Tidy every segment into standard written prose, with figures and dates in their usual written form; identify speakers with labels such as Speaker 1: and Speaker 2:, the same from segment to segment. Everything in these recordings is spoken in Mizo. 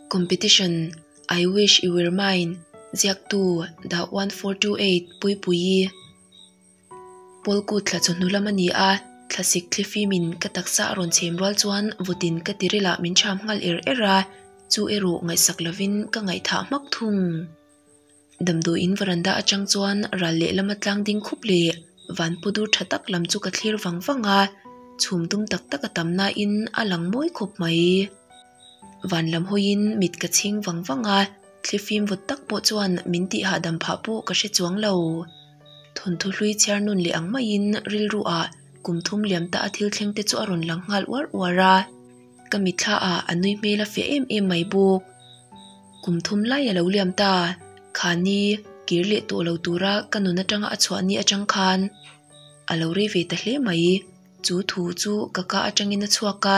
Speaker 1: Competition, I wish you were mine, ziaktu The 1428 Puipuii. Pawlkut thla chawhnu lam a ni a, thlasik thlifimin ka taksa a rawn chhem rual chuan vawtin ka tiril ah min cham nghal er er a, chu erawh ngaihsak lovin ka ngaihthah hmak thung. Damdawiin veranda atang chuan ral lehlam a tlang ding khup leh van pu dur tha tak lam chu ka thlir vang vang a, chhum dum tak tak a tam nain a lang mawi khawp mai. Van lam hawiin mit ka chhing vang vang a, thlifim vawt tak pawh chuan min tih hahdam phah pawh ka hre chuang lo. Thawnthu hlui chhiar nun leh ang maiin rilru ah kum thum liam ta a thil thleng te chu a rawn lang nghal uar uar a, ka mitthla ah a nui hmel a fiah em em mai bawk. Kum thum lai a lo liam ta, khani kir leh tawh lo tura ka nun atanga a chhuah ni atang khan a lo rei ve ta hle mai. Chu thu chu ka ka atangin a chhuak a,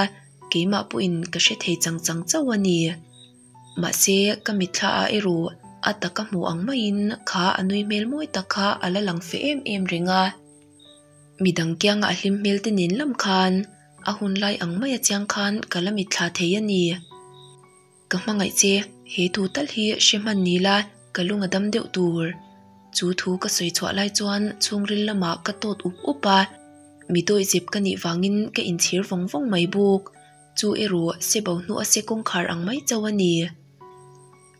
Speaker 1: keimah pawhin ka hre thei chang chang chauh a ni. Mahse, ka mitthla ah erawh a taka hmu ang maiin kha a nui hmel mawi tak kha a la lang fe em em reng a. Midang kianga a hlim hmel te nen lam khan a hun lai ang maia chiang khan ka la mitthla thei a ni. Ka hmangaih che, he thu tal hi hre hman ni la, ka lung a dam deuh tur. Chu thu ka sawi chhuah lai chuan chhungril lamah ka tawt up up a, mi dawihzep ka nih vangin ka inchhir vawng vawng mai bawk. Chu erawh se bo hnu a se kawngkhar ang mai chauh a ni.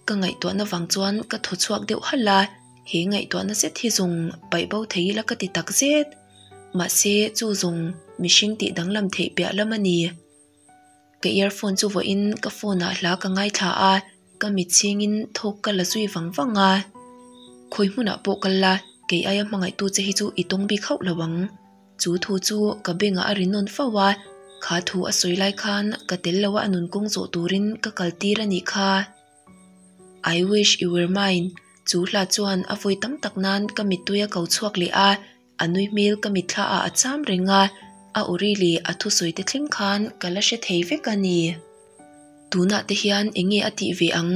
Speaker 1: Ka ngaihtuahna vang chuan ka thaw chhuak deuh halh a, he ngaihtuahna zet hi zawng paih bo thei ila ka ti tak zet. Mahse chu zawng mihring tih danglam theih piah lam a ni. Ka earphone chu vawiin ka phone ah hla ka ngaithla a, ka mit chhingin thawk ka la zui vang vang a. Khawi hmunah pawh kal la, kei aia hmangaihtu che hi chu i tawng bik hauh lo ang. Chu thu chu ka bengah a ri nawn fo a, kha thu a sawi lai khan ka tel lo a a nun kawng zawh turin ka kal tir a nih kha. I wish you were mine, chu hla chuan a vawi tam tak nan ka mittui a ko chhuak leh a, A nui hmel ka mitthla ah a cham reng a, a awri leh a thusawi te thleng khan ka la hre thei vek a ni. Tunah te hian eng nge a tih ve ang?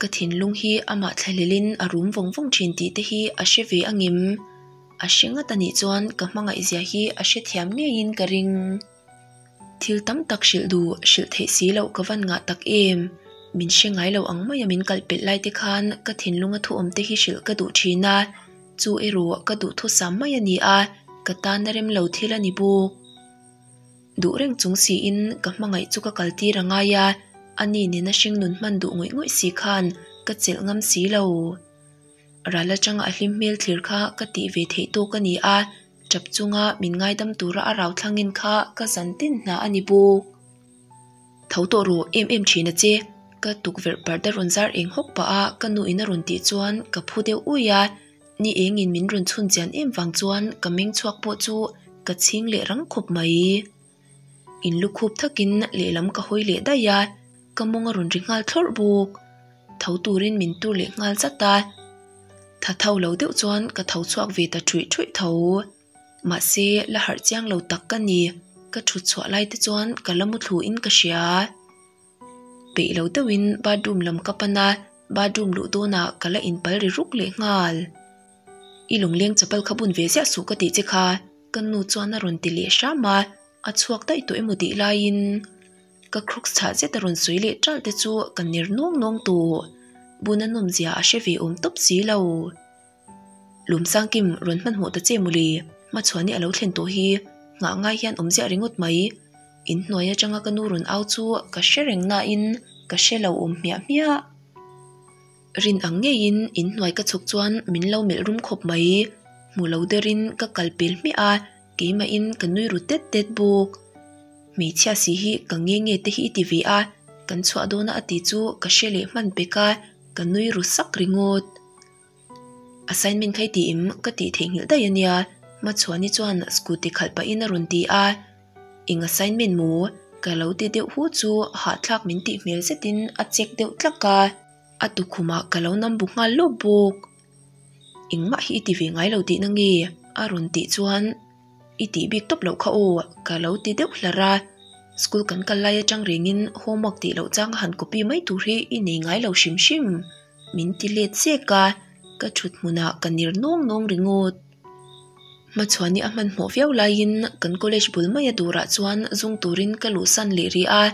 Speaker 1: Ka thinlung hi amah thlahlel in a rum vawng vawng thin tih te hi a hre ve angem? A hre ngat a nih chuan ka hmangaih zia hi a hrethiam ngeiin ka ring. Thil tam tak hrilh duh, hrilh theih si loh ka van ngah tak em? Min hre ngai lo ang maia min kalh pelh lai te khan ka thinlunga thu awm te hi hrilh ka duh thin a, chu erawh ka duh thusam mai a ni a, ka tan a rem lo thil a ni bawk. Duh reng chung siin ka hmangaih chu ka kal tir a ngai a, ani nena hringnun hman duh ngawih ngawih si khan ka chelh ngam si lo. Ral atanga a hlim hmel thlir kha ka tih ve theih tawk a ni a, Tap chunga min ngaidam tura a rau thlangin kha ka zan tin hna a ni bawk. Tho tawh rawh em em thin a che, ka tukverh parda rawn zar eng hawk pah a ka nu in a rawn tih chuan ka phu deuh ui a, ni engin min rawn chhun chian em vang chuan ka meng chhuak pawh chu ka chhing leh rang khawp mai. In lu khup thakin lehlam ka hawi leh daih a, ka mawng a rawn ri nghal thlawrh bawk. Tho turin min tur leh nghal zat a, tha tho lo deuh chuan ka tho chhuak ve ta thuih thuih tho. Mahse, la harh chiang lo tak ka ni, ka thut chhuah lai te chuan ka la muthlu in ka hria. Peih lo deuhin bathroom lam ka pan a, bathroom luh dawnah ka la inpal ri ruk leh nghal. I lungleng chapal kha bun ve ziah suh ka tih che kha, ka nu chuan a rawn ti leh hram a, a chhuak daih tawh emaw tih laiin ka crocs chhah zet a rawn sawi leh ṭalh te chu ka ner nawng nawng tawh. Bun a nawmzia a hre ve awm tawp si lo. Lawmsangkim rawn hmanhmawh ta che mawle, hmachhuani a lo thlen tawh hi nghah ngai hian awm ziah ringawt mai. Inhnuai atanga ka nu rawn au chu ka hre reng nain ka hre lo awm hmiah hmiah. Rin ang ngeiin inhnuai ka chhuk chuan min lo melh rum khawp mai. Hmu lo derin ka kal pel hmiah a, keimahin ka nui ru tet tet bawk. Hmeichhia si hi ka nge nge te hi i ti ve a, kan chhuah dawna a ti chu ka hre leh hman pek a, ka nui ru sak ringawt. Assignment kha i ti em? Ka tih theihnghilh daih a nia, Hmachhuani chuan scooty khalh pahin a rawn ti a. Eng assignment maw? Ka lo ti deuh hu chu hahthlak min tih hmel zetin a check deuh tlak a, a tukhumah ka lo nam bu nghal lawp bawk. Engmah hi i ti ve ngai lo tihna nge? A rawn tih chuan I tih bik tawp loh kha aw ka lo ti deuh hlar a, school kan kal lai atang rengin homework tih loh chang a han copy mai tur hi i nei ngai lo hrim hrim min ti let zek a, ka thut hmunah ka ner nawng nawng ringawt. Hmachhuani a hmanhmawh viau laiin kan college bul maia durah chuan zung turin ka luhsan leh rih a.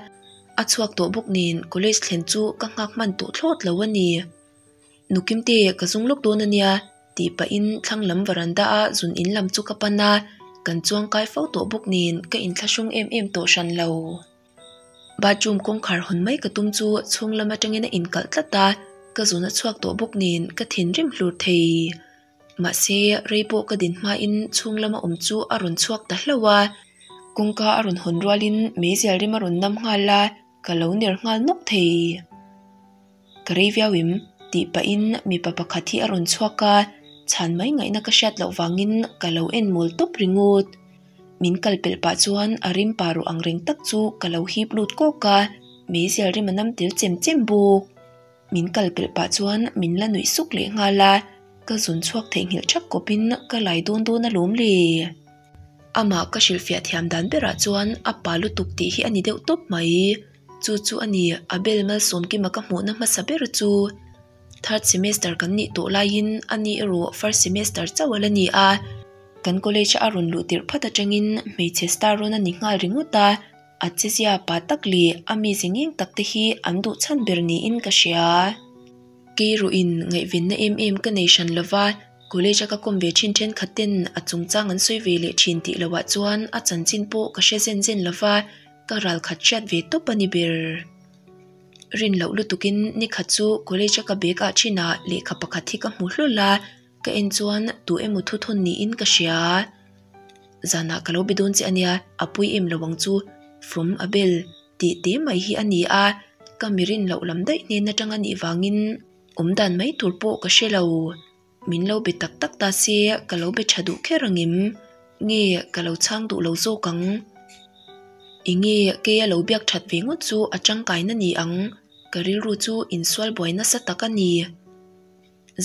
Speaker 1: A chhuak tawh bawk nen college thlen chu ka nghak hman tawh thlawt lo a ni. Nukimte ka zung lawk dawn a nia tih pahin thlang lam varanda a zun in lam chu ka pan a, kan chuang kai fo tawh bawk nen ka inthlahrung em em tawh hran lo. Bathroom kawngkhar hawn mai ka tum chu chhung lam atangin a inkalh tlat a, ka zun a chhuak tawh bawk nen ka thinrim hlur thei. Mahse rei pawh ka din hmain chhung lama awm chu a rawn chhuak ta hlauh a, kawngka a rawn hawn rualin meizial rim a rawn nam nghal a, ka lo ner nghal nawk thei. Ka rei viau em? tih pahin mipa pakhat hi a rawn chhuak a, chhan mai ngaihna ka hriat loh vangin ka lo en mawl tawp ringawt. Min kal pelh pah chuan a rim pa ruh ang reng tak chu ka lo hip lut kawk a, meizial rim a nam tel chem chem bawk. Min kal pelh pah chuan min la nuih suk leh nghal a, ka zun chhuak theihnghilh thak kawpin ka lai dawn dawn alawm le. Amah ka hrilhfiah thiam dan berah chuan a pa lutuk tih hi a ni deuh tawp mai. Chu chu a ni, Abel Malsawmkima ka hmuhna hmasa ber chu. Third semester kan nih tawh laiin a ni erawh first semester chauh a la ni a. Kan college a rawn luh tirh phat atangin hmeichhe star rawn a ni nghal ringawt a, a chezia pa tak leh a mize ngeng tak te hi an duh chhan ber niin ka hria. Kei ruhin ngaihvenna em em ka nei hran lova, college a ka kawm ve thin thenkhat ten a chungchang an sawi ve leh thin tih loh ah chuan a chanchin pawh ka hre zen zen lova, ka ral khat hriat ve tawp a ni ber. Rin loh lutukin nikhat chu college a ka bag ah thinah lehkha pakhat hi ka hmu hlawl a, ka en chuan tu emaw thu thawn niin ka hria. Zanah ka lo be dawn che a nia, a pui em lo ang chu, from Abel tih te mai hi a ni a, ka mi rin loh lam daih hnen atang a nih vangin awm dan mai tur pawh ka hre lo. Min lo be tak tak ta se ka lo be tha duh kher ang em? Nge ka lo chhang duh lo zawk ang? Enge keia lo biak that ve ngawt chu a tangkaina ni ang? Ka rilru chu insual buai nasa tak a ni.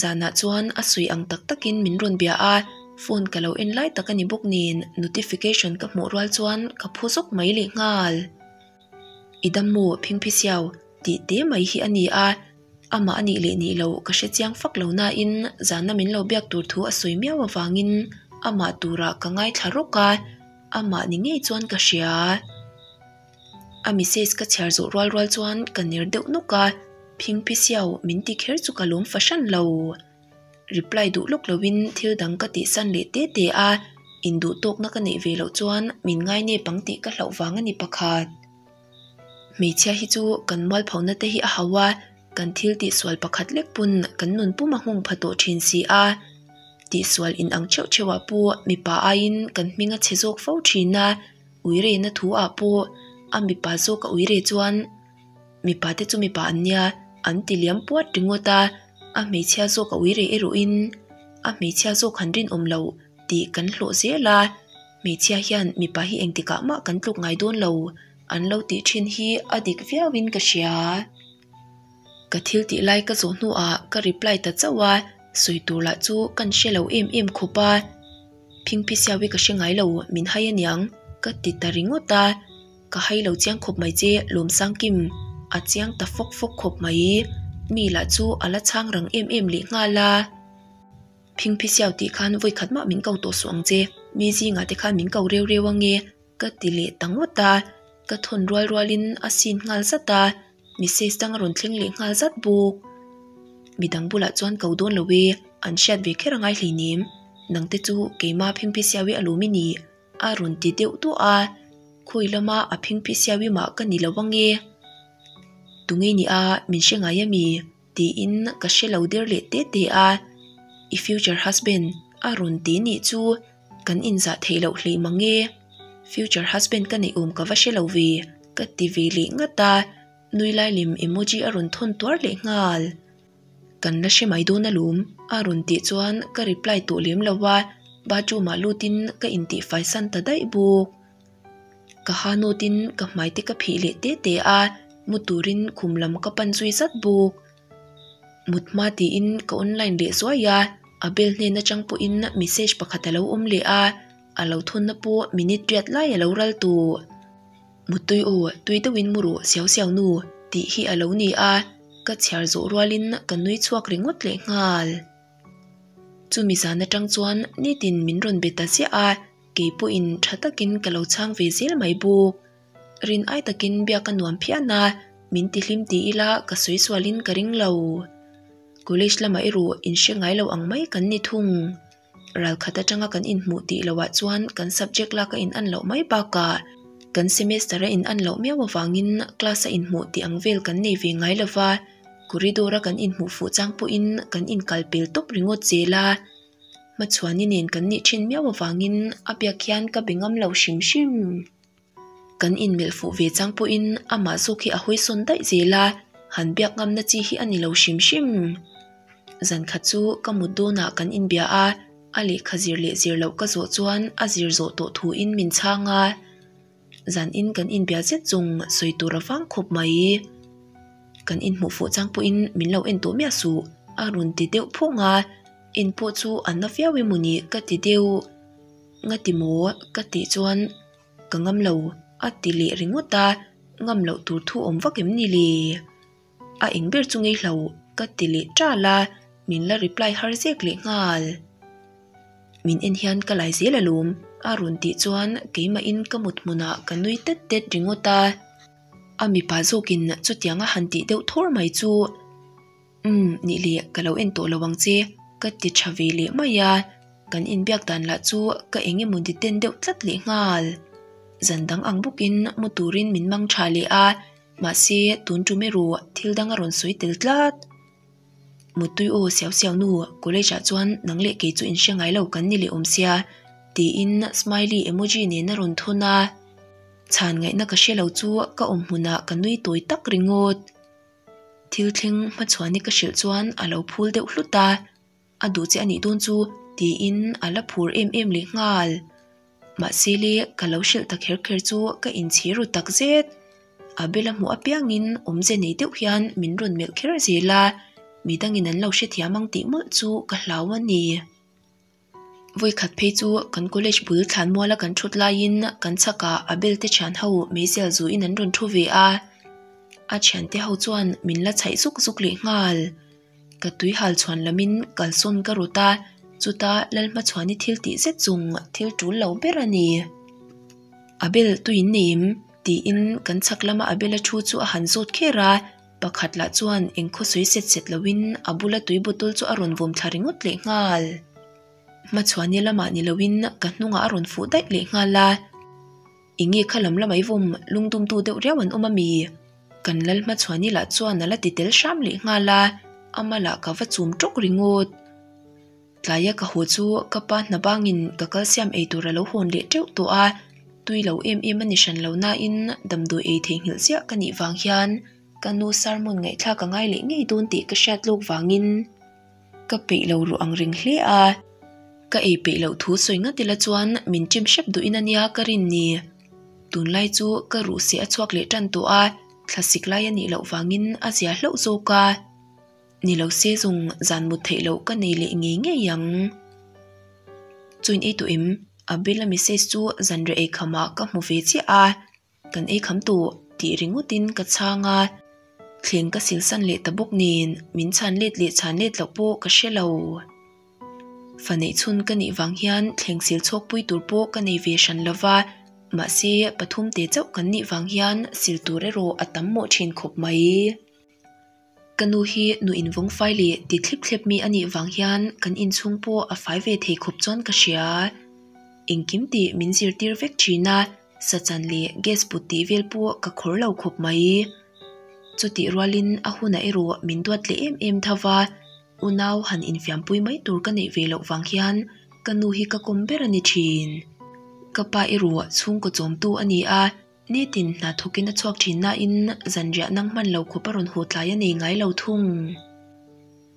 Speaker 1: Zanah chuan a sawi ang tak takin min rawn bia a, phone ka lo en lai tak a ni bawk nen notification ka hmuh rual chuan ka phu zawk mai leh nghal. I dam maw phingphi siau tih te mai hi a ni a, amah a nih leh nih loh ka hre chiang fak lo nain zana min lo biak tur thu a sawi miau avangin amah turah ka ngaithla rawk a, amah ni ngei chuan ka hria. A message ka chhiar zawh rual rual chuan ka ner deuh nawk a, phingphi siau min ti kher chu ka lawm fahran lo. Reply duh lawk loin thil dang ka tihsan leh te te a, induh tawkna ka neih ve loh chuan min ngai nep ang tih ka hlauh vang a ni pakhat. Hmeichhia hi chu kan mualphona te hi a hau a, kan thil tihsual pakhat lek pawn kan nun pum a nghawng pha tawh thin si a. Tihsual inang theuh theuhah pawh mipa aiin kan hming a chhe zawk fo thin a, uirena thu ah pawh a mipa zawk a uire chuan mipa te chu mipa an nia an ti liam puat ringawt a, a hmeichhia zawk a uire erawhin a hmeichhia zawk han rinawm lo tih kan hlawh zel a, hmeichhia hian mipa hi engtikah mah kan tluk ngai dawn lo an lo tih thin hi a dik viauin ka hria. Ka thil tih lai ka zawh hnuah ka reply ta chauh a, sawi tur lah chu kan hre lo em em khawp a. Phingphi siau hi ka hre ngai lo, min hai aniang, ka ti ta ringawt a. Ka hai lo chiang khawp mai che, Lawmsangkim, a chiang ta fawk fawk khawp mai. Mi lah chu a la chhang rang em em leh nghal a. Phingphi siau tih khan vawi khat mah min ko tawh suh ang che, mi zingah te khan min ko reu reu ange, ka ti leh ta ngawt a. Ka thawn rual rualin a sin nghal zat a. Message dang a rawn thleng leh nghal zat bawk. Midang bulah chuan ko dawn lo e, an hriat ve kher a ngai hleinem. Nangte chu keima phingphi siawi a lawm i ni, a rawn ti deuh duah a. Khawi lama a phingphi siawi mah ka ni lo ange. Tunge ni a, min hre ngai ami? Tiin ka hre lo der leh te te a. I future husband a rawn ti nih chu kan inzah theih loh hlei mang e. Future husband ka neih awm ka va hre lo ve, ka ti ve leh ngat a, nui lai lem emoji a rawn thawn tuar leh nghal. Kan la hre mai dawn alawm, a rawn tih chuan ka reply tawh lem lo a, bathroom ah lutin ka intihfai san ta daih bawk. Ka ha nawtin ka hmai te ka phih leh te te a, mu turin khum lam ka pan zui zat bawk. Mut hma tiin ka online leh zuai a, a bel hnen atang pawhin message pakhat a lo awm leh a, a lo thawnna pawh minute riat lai a lo ral tawh. Muttui aw, tui deuhin mu rawh siau siau nu tih hi a lo ni a, ka chhiar zawh rualin ka nui chhuak ringawt leh nghal. Chumi zan atang chuan nitin min rawn be ta ziah a, kei pawhin tha takin ka lo chhang ve zel mai bawk. Rin ai takin biak a nuam phian a, min tihlim ti ila ka sawi sualin ka ring lo. College lamah erawh inhre ngai lo ang mai kan ni thung. Ralkhat atanga kan inhmuh tih loh ah chuan kan subject lak a in an loh mai bakah kan semester a in an loh miau avangin class a inhmuh tih ang vel kan nei ve ngai lova, corridor a kan inhmuh fuh chang pawhin kan inkal pel tawp ringawt zel a. Hmachhuani nen kan nih thin miau avangin a biak hian ka be ngam lo hrim hrim. Kan inmelh fuh ve chang pawhin amah zawk hi a hawi sawn daih zel a, han biak ngamna chi hi a ni lo hrim hrim. Zan khat chu ka mut dawnah kan inbia a, a lehkha zir leh zir loh ka zawh chuan a zir zawh tawh thuin min chhang a. Zan in kan inbia zet zawng sawi tur a vang khawp mai. Kan inhmuh fuh chang pawhin min lo en tawh miah suh, a rawn ti deuh phawng a, en pawh chu a na viau emawni ka ti deuh. Nga ti maw? Ka tih chuan ka ngam lo a ti leh ringawt a, ngam loh tur thu awm vak em ni le? A eng ber chu ngei hlo ka ti leh ṭal a, min la reply har zek leh nghal. Min en hian ka lai zel alawm a rawn tih chuan keimahin ka mut hmunah ka nui tet tet ringawt a, a mipa zawkin chutianga han tih deuh thawr mai chu. Umm, nih leh ka lo en tawh lo ang che, ka ti tha ve leh mai a, kan inbiak dan lah chu ka eng emaw ti ten deuh tlat leh nghal. Zan dang ang bawkin mu turin min mang tha leh a, mahse tun tum erawh thil dang a rawn sawi tel tlat. Muttui aw siau siau nu, college ah chuan nang leh kei chu inhre ngai lo kan ni leh awm sia, tiin smiley emoji nen a rawn thawn a. Chhan ngaihna ka hre lo chu ka awm hmunah ka nui tawi tak ringawt. Thil thleng hmachhuani ka hrilh chuan a lo phul deuh hlut a, a duh che a nih dawn chu tiin a la phur em em leh nghal. Mahse le ka lo hrilh ta kher kher chu ka inchhir ru tak zet. A bela hmuh apiangin awmze nei deuh hian min rawn melh kher zel a, midangin an lo hrethiam ang tih mawlh chu ka hlau a ni. Vawikhat phei chu kan college bul thlanmuala kan thut laiin kan chhakah a belte thian ho meizial zuin an rawn thu ve a, a thiante ho chuan min la chhaih zuk zuk leh nghal. Ka tui hal chhuan lamin kalsawn ka rawt a, chuta Lalhmachhuani thil tih zet chung thil tul lo ber a ni. A bel tuin nei em? tiin kan chhak lama a bela thu chu a han zawt kher a. Pakhat lah chuan eng khaw sawi set set loin a bula tui bottle chu a rawn vawm thla ringawt leh nghal. Hmachhuani lamah ni loin ka hnungah a rawn fuh daih leh nghal a. Enge kha lam lamah i vawm lungdumtu deuh riau an awm a mi? Kan lal Hmachhuani lah chuan a la ti tel hram leh nghal a, ama lah ka va chum tawk ringawt. Tlaia ka haw chu ka pa hna bangin ka kalsiam ei tur a lo hawn leh teuh tawh a, tui lo em em a ni hran lo nain damdawi ei theihnghilh chiah ka nih vang hian ka nu sermon ngaihthlak a ngai leh ngei dawn tih ka hriat lawk vangin ka peih lo ruh ang reng hle a. Ka ei peih loh thu sawi ngat ila chuan min ṭim hrep duhin a nia ka rin ni. Tunlai chu ka ruh seh a chhuak leh ṭan tawh a, thlasik lai a nih loh vangin a zia hlauh zawk a. Ni lo se zawng zan mut theih loh ka nei leh ngei ngei ang. Chuin ei tawh em? Abel-a message chu zanriah ei khamah ka hmu ve chiah a, kan ei kham tawh tih ringawtin ka chhang a. Thleng ka silsan leh ta bawk nen min chhan let leh chhan let loh pawh ka hre lo. Fa neih chhun ka nih vang hian thleng sil chhawk pui tur pawh ka nei ve hran lo va, mahse pathum te chauh kan nih vang hian sil tur erawh a tam mawh thin khawp mai. Ka nu hi nu invawng fai leh ti thlip thlep mi a nih vang hian kan inchhung pawh a fai ve thei khawp chuan ka hria. Engkim tih min zirtir vek thin a, sachan leh gas put tih vel pawh ka khawr lo khawp mai. Chutih rualin a hunah erawh min duat leh em em tho va, unau han infiampui mai tur ka neih ve loh vang hian ka nu hi ka kawm ber a ni thin. Ka pa erawh chhungkaw chawmtu a ni a. Nitin hna thawkin a chhuak thin nain zanriah nang hman lo khawp a rawn haw tlai a nei ngai lo thung.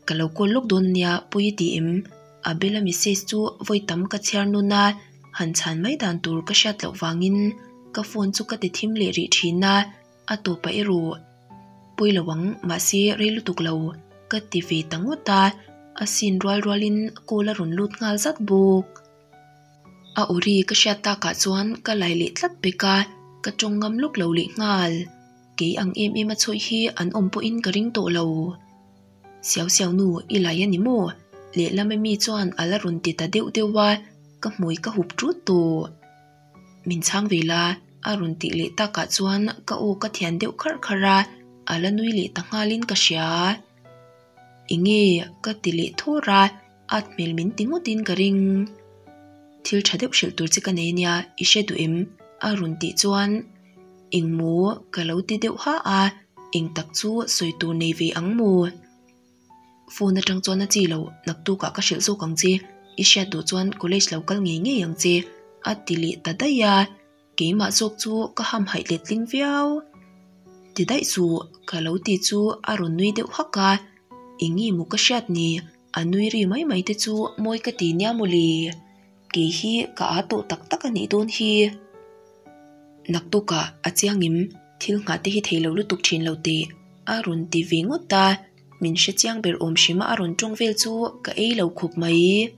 Speaker 1: Ka lo call lawk dawn ania pawi i ti em? Abel-a message chu vawi tam ka chhiar nun a, han chhan mai dan tur ka hriat loh vangin ka phone chu ka ti thim leh rih thin a, a tawp ah erawh pawi lo ang mahse rei lutuk lo ka ti ve ta ngawt a, a scene rual rualin call a rawn lut nghal zat bawk. A uri ka hriat takah chuan ka lai leh tlat pek a, ka tawng ngam lawk lo leh nghal. Kei ang em em a chhawih hi an awm pawhin ka ring tawh lo. Siau siau nu i lai a ni maw? Lehlam ami chuan a la rawn ti ta deuh deuh a, ka hmui ka hup ṭut tawh. Min chhang ve la, A rawn tih leh takah chuan ka aw ka thian deuh kharh kharh a, a la nui leh ta nghalin ka hria. Enge ka ti leh thawr a, at hmel min ti ngawtin ka ring. Thil tha deuh hrilh tur che ka nei ania, i hre duh em? A rawn tih chuan eng maw ka lo ti deuh ha a, eng tak chu sawi tur nei ve ang maw? Phone atang chuan a chi lo, naktukah ka hrilh zawk ang che, i hriat duh chuan college lo kal ngei ngei ang che, a ti leh ta daih a, keimah zawk chu ka hamhaih letling viau. Ti daih suh, ka lo ti chu a rawn nui deuh hak a, eng nge maw ka hriat ni, a nui ri mai mai te chu mawi ka ti nia mawle, kei hi ka â tawh tak tak a nih dawn hi. Naktukah a chiangim thil nghah te hi thei lo lutuk thin lo teh. A rawn ti ve ngawt a, min hre chiang ber awm hrima a rawn tawng vel chu ka ei lo khawp mai.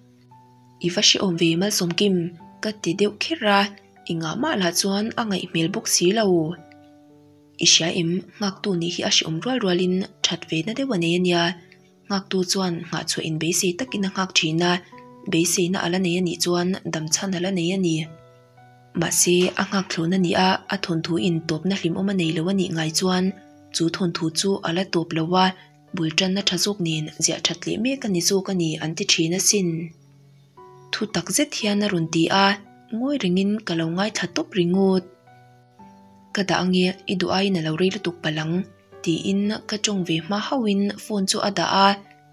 Speaker 1: I va hrehawm ve Malsawmkim, ka ti deuh kher a, i ngah mah lah chuan a ngaih hmel bawk si lo. I hria em, nghaktu nih hi a hrehawm rual rualin that ve na deuh a nei a nia. Nghaktu chuan nghahchhuah in beisei takin a nghak thin a, beiseina a la nei a nih chuan damchhan a la nei a ni. Mahse, a nghak thlun a nih a, a thawnthu in tawpna hlimawm a nei lo a nih ngai chuan chu thawnthu chu a la tawp lo a, bul tanna tha zawk nen ziah that leh mek a ni zawk a ni an ti thin asin. Thu tak zet hian a rawn ti a, ngawi rengin ka lo ngaithla tawp ringawt. Ka dah ange, i duh aiin a lo rei lutuk palh ang, tiin ka tawng ve hma hauhin phone chu a dah a,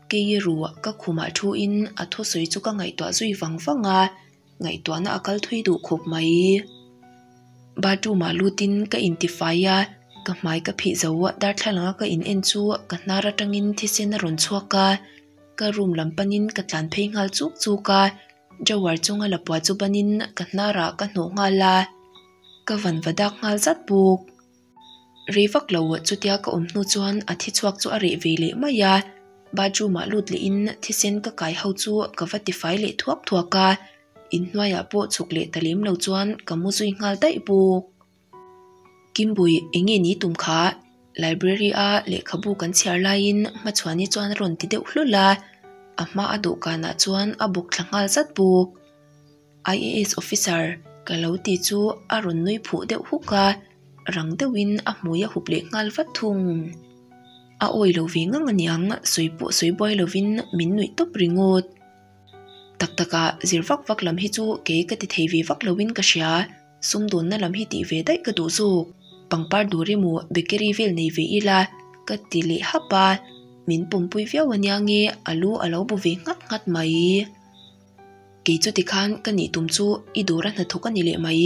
Speaker 1: kei ruah ka khumah thuin a thusawi chu ka ngaihtuah zui vang vang a. Ngaihtuahna a kal thui duh khawp mai. Bathroom ah lutin ka intifai a, ka hmai ka phih zo a, darthlalang a ka in en chu ka hnar atangin thisen a rawn chhuak a, ka room lam panin ka tlan phei nghal chuk chuk a, drawer chunga lapua chu banin ka hnar ah ka hnawh nghal a, ka van va dak nghal zat bawk. Rei vak lo chutia ka awm hnu chuan a thi chhuak chu a reh ve leh mai a, bathroom ah lut leh in thisen ka kai ho chu ka va tifai leh thuak thuak a, inhnuaiah pawh chhuk leh ta lem lo chuan ka mu zui nghal daih bawk. Kimbui eng nge ni tum kha? Library a lehkhabu kan chhiar laiin Hmachhuani chuan a rawn ti deuh hlul a, a hma a dawhkanah chuan a bawk thla nghal zat bawk. IAS officer ka lo ti chu a rawn nui phuh deuh huk a, rang deuhin a hmui a hup leh nghal vat thung. A awi lo ve ngang aniang sawi pawh sawi buai lovin min nuih tawp ringawt. Tak takah zir vak vak lam hi chu kei ka ti thei ve vak lovin ka hria, sumdawnna lam hi tih ve daih ka duh zawk. Pangpar dur emaw bakery vel nei ve ila ka ti leh hap a, min pawmpui viau aniange a lu a lo bu ve nghat nghat mai. Kei chu tikhan ka nih tum chu i dawr a hnathawk a ni leh mai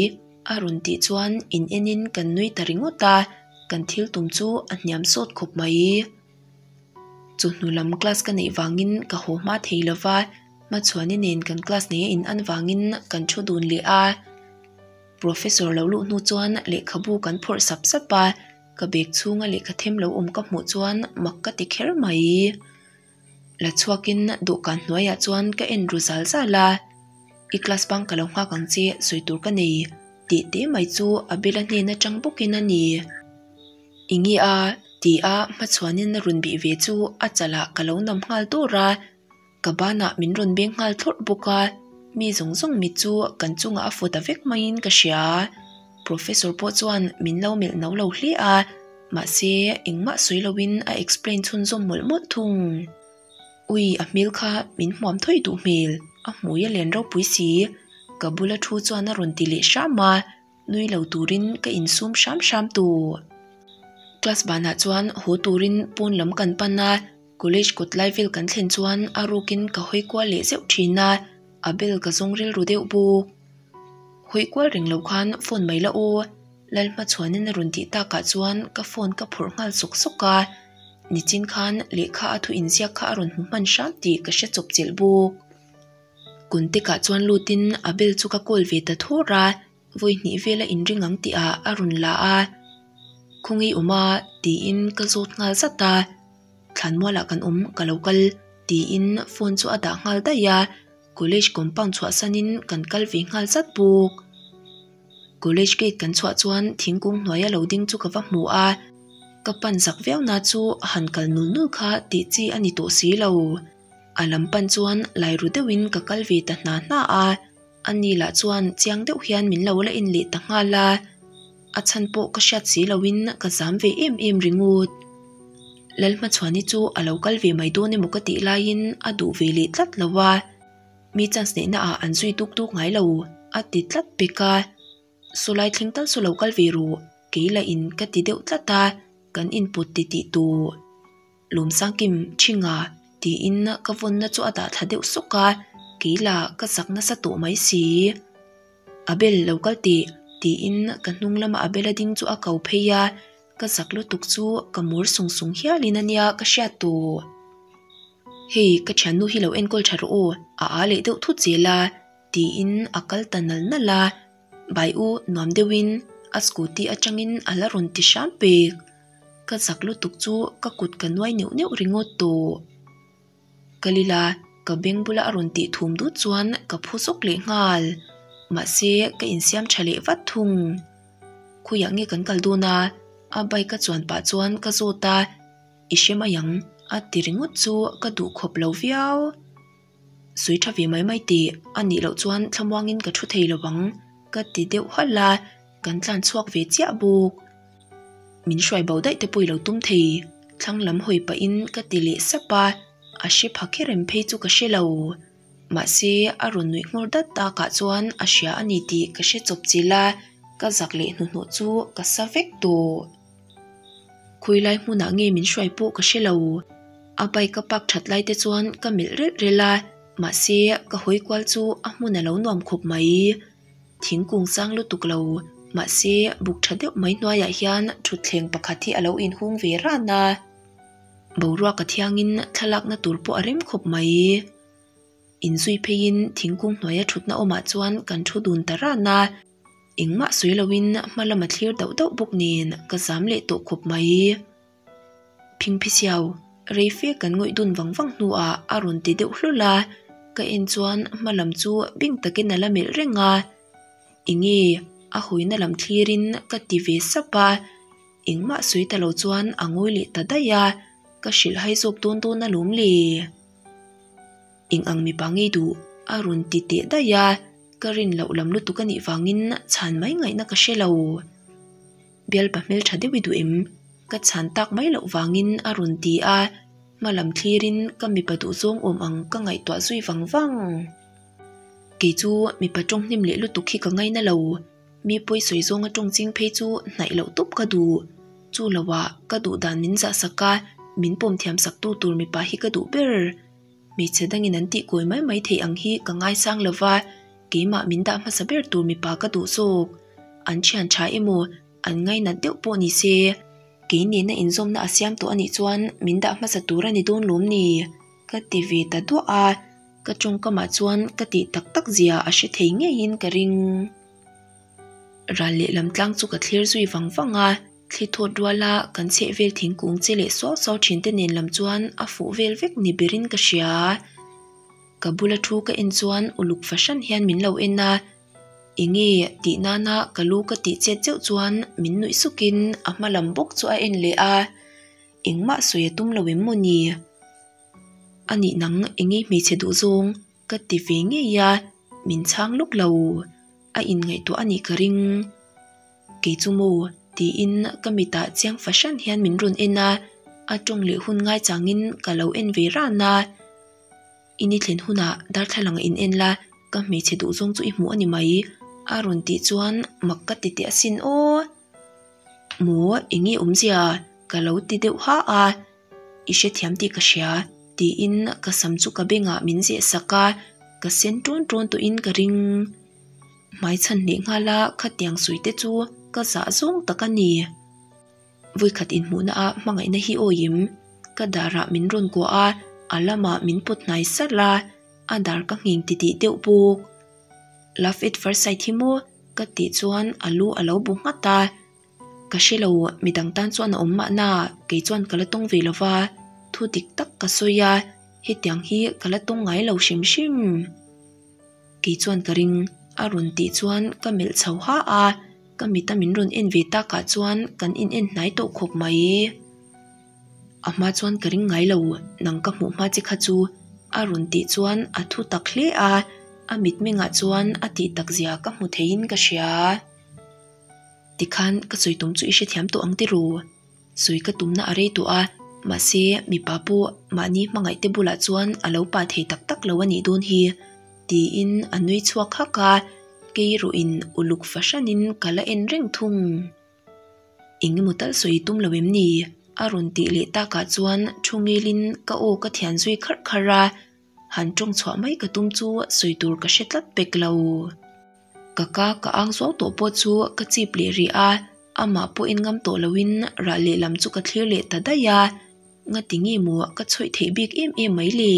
Speaker 1: a rawn tih chuan in enin kan nui ta ringawt a, kan thil tum chu a hniam sawt khawp mai. Chawhnu lam class ka neih vangin ka haw hma thei lo va, Hmachhuani nen kan class nei a in an vangin kan thu dun leh a. Professor lo luh hnu chuan lehkhabu kan phawrh sap sap a, ka bag chhunga lehkha them lo awm ka hmuh chuan mak ka ti kher mai. La chhuakin dawhkan hnuaiah chuan ka en ru zal zal a, I class bang ka lo nghak ang che sawi tur ka nei tih te mai chu a bela hnen atang bawkin a ni. I nge a? ti a hmachhuanin a rawn bih ve chu a chalah ka lo nam nghal dawr a, ka banah min rawn beng nghal thlawrh bawk a, mi zawng zawng mit chu kan chungah a fu ta vek maiin ka hria. Professor pawh chuan min lo melh no lo hle a, mahse engmah sawi loin a explain chhunzawm mawlh mawlh thung. Ui a hmel kha min hmuam thawi duh hmel, a hmui a len ropui si, ka bula thu chuan a rawn ti leh hram a, nui lo turin ka insum hram hram tawh. Class banah chuan haw turin pawn lam kan pan a, college kawt lai vel kan thlen chuan a rukin ka hawi kual leh zeuh thin a, a bel ka zawng rilru deuh bawk. Hawi kual reng lo khan phone mai la aw, Lalhmachhuanin a rawn tih takah chuan ka phone ka phawrh nghal sawk sawk a, nichin khan lehkha a thu inziak kha a rawn hmu hman hram tih ka hre chawp chelh bawk. Contact ah chuan lutin a bel chu ka call ve ta thawr a, vawi hnih vela inring ang tihah a rawn la a, Khawngaih awm a? tiin ka zawt nghal zat a, Thlanmualah kan awm ka lo kal tiin phone chu a dah nghal daih a. College compound chhuahsanin kan kal ve nghal zat bawk. College gate kan chhuah chuan thingkung hnuaia lo ding chu ka va hmu a, ka pan zak viau na chu han kal nul nul kha tih chi a ni tawh si lo. A lam pan chuan lai ru deuhin ka kal ve ta hna hna a, ani lah chuan chiang deuh hian min lo la en leh ta nghal a. A chhan pawh ka hriat si loin ka zam ve em em ringawt. Lalhmachhuani chu a lo kal ve mai dawn emaw ka tih laiin a duh ve leh tlat lo a, mi chance neihna ah an zui duk duk ngai lo a ti tlat pek a. Sawlai thleng tal saw lo kal ve ru, kei lah in ka ti deuh tlat a, kan input ti tih tur. Lawmsangkim Thinga tiin ka vawnna chu a dah thla deuh sawk a, kei lah ka zak nasa tawh mai si. Abel lo kal teh tiin ka hnung lama Abel a ding chu a ko phei a, ka zak lutuk chu ka mur sung sung hialin a nia ka hriat tawh. Hei ka thiannu hi lo enkawl tha rawh aw, a aa leh deuh thut zel a tiin a kal ta nal nal a. Bai u nuam deuhin a scooty atangin a la rawn ti hram pek. Ka zak lutuk chu ka kut ka nuai neuh neuh ringawt tawh. Ka lila ka beng bula a rawn tih thum dut chuan ka phu zawk leh nghal. Mahse ka insiam tha leh vat thung. Khawiah nge kan kal dawn a? A bike a chuan pah chuan ka zawt a, I hre mai ang a ti ringawt chu ka duh khawp lo viau. Sawi tha ve mai mai teh, a nih loh chuan thlamuangin ka thu thei lo ang ka ti deuh halh a, kan tlan chhuak ve chiah bawk. Min hruai bo daih te pawh i lo tum thei, thlang lam hawi pahin ka ti leh sap a, a hre pha kher em phei chu ka hre lo. Mahse, a rawn nuih nghawr dat takah chuan a hria a ni tih ka hre chawp chilh a, ka zak leh hnuhnawh chu ka sa vek tawh. Khawilai hmunah nge min hruai pawh ka hre lo. A bike a park that lai te chuan ka melh relh relh a, mahse ka hawi kual chu a hmun a lo nuam khawp mai. Thingkung sang lutuk lo, mahse buk tha deuh mai hnuaiah hian thutthleng pakhat hi a lo inhung ve ran a. Boruak a thiangin thlalakna tur pawh a rem khawp mai. Inzui pheiin thingkung hnuaia thutna awmah chuan kan thu dun ta ran a. Engmah sawi loin hma lama thlir dauh dauh bawk nen ka zam leh tawh khawp mai. Phingphisiau, rei fe kan ngawih dun vang vang hnuah a rawn ti deuh hlul a, ka en chuan hma lam chu bing takin a la melh reng a. Enge a hawina lam thlirin ka ti ve sap a, engmah sawi ta lo chuan a ngawi leh ta daih a, ka hrilh hai zawk dawn dawn alawm le. Eng ang mipa ngei duh a rawn ti teh daih a, ka rin loh lam lutuk a nih vangin chhan mai ngaihna ka hre lo. Bialpa hmeltha deuh i duh em? Ka chhan tak mai loh vangin a rawn ti a, hma lam thlirin ka mipa duhzawng awm ang ka ngaihtuah zui vang vang. Kei chu mipa tawng hnem leh lutuk hi ka ngaina lo, mi pawi sawi zawnga tawng ching phei chu hnaih loh tawp ka duh. Chu loah ka duh dan min zah sak a, min pawm thiam sak tu tur mipa hi ka duh ber. Hmeichhe dangin an tihkawi mai mai theih ang hi ka ngaisang lo va, keimah min dah hmasa ber tur mipa ka duh zawk. An thian tha emaw, an ngainat deuh pawh ni se, kei nena inzawmna a siam tawh a nih chuan min dah hmasa tur a ni dawn lawm ni? Ka ti ve ta duah a, ka tawngkamah chuan ka tih tak tak zia a hre thei ngeiin ka ring. Ral lehlam tlang chu ka thlir zui vang vang a. Thli thawt ruala kan chheh vel thingkung che leh suau suau thin te nen lam chuan a fuh vel vek ni berin ka hria. Ka bula thu ka en chuan uluk fahran hian min lo en a, enge tih nana ka lu ka tih chet zeuh chuan min nuih sukin a hma lam bawk chu a en leh a, engmah sawi a tum lo em maw ni? A nih nang enge hmeichhe duh zawng ka ti ve ngei a, min chhang lawk lo. A inngaihtuah a nih ka ring. Kei chu maw? tiin ka mitah chiang fahran hian min rawn en a, a tawng leh hun ngaichangin ka lo en ve ran a. I ni thlen hunah darthlalang in en la, ka hmeichhe duh zawng chu i hmuh a ni mai, a rawn tih chuan mak ka ti teh asin aw. Maw eng nge awmzia? ka lo ti deuh ha a, I hrethiam tih ka hria, tiin ka sam chu ka bengah min zeh sak a, ka sen ṭawn ṭawn tawhin ka ring. Hmai chhan leh nghal a khatiang sawi te chu ka zah zawng tak a ni. Vawikhat inhmuhna ah hmangaihna hi awim, ka darah min rawn kuah a, a lamah min pawt hnai salh a, a dar ka ngheng titih deuh bawk. Love at first sight hi maw? ka tih chuan a lu a lo bu nghat a. Ka hre lo, midang tan chuan a awm mahna, kei chuan ka la tawng ve lo va, thu dik tak ka sawi a, hetiang hi ka la tawng ngai lo hrim hrim. Kei chuan ka ring, a rawn tih chuan ka melh chho ha a, ka mita min rawn en ve takah chuan kan in en hnai tawh khawp mai. A hma chuan ka ring ngai lo, nang ka hmuh hma che kha chu, a rawn tih chuan a thu tak hle a, a mitmengah chuan a tih tak zia ka hmu theiin ka hria. Tikhan ka sawi tum chu i hrethiam tawh ang tiraw? Sawi ka tumna a rei tawh a, mahse mipa pawh mahni hmangaih te bulah chuan a lo pa thei tak tak lo a nih dawn hi tiin a nui chhuak hak a, kei erawhin uluk fahranin ka la en reng thung. Eng emaw tal sawi tum lo em ni? A rawn tih leh takah chuan thu ngilin ka aw ka thian zui kharh kharh a, han tawng chhuah mai ka tum chu sawi tur ka hre tlat pek lo. Ka ka ka ang zuau tawh pawh chu ka chip leh rih a, amah pawh en ngam tawh loin rah lehlam chu ka thlir leh ta daih a, ngati nge maw ka chhawih theih bik em em mai le?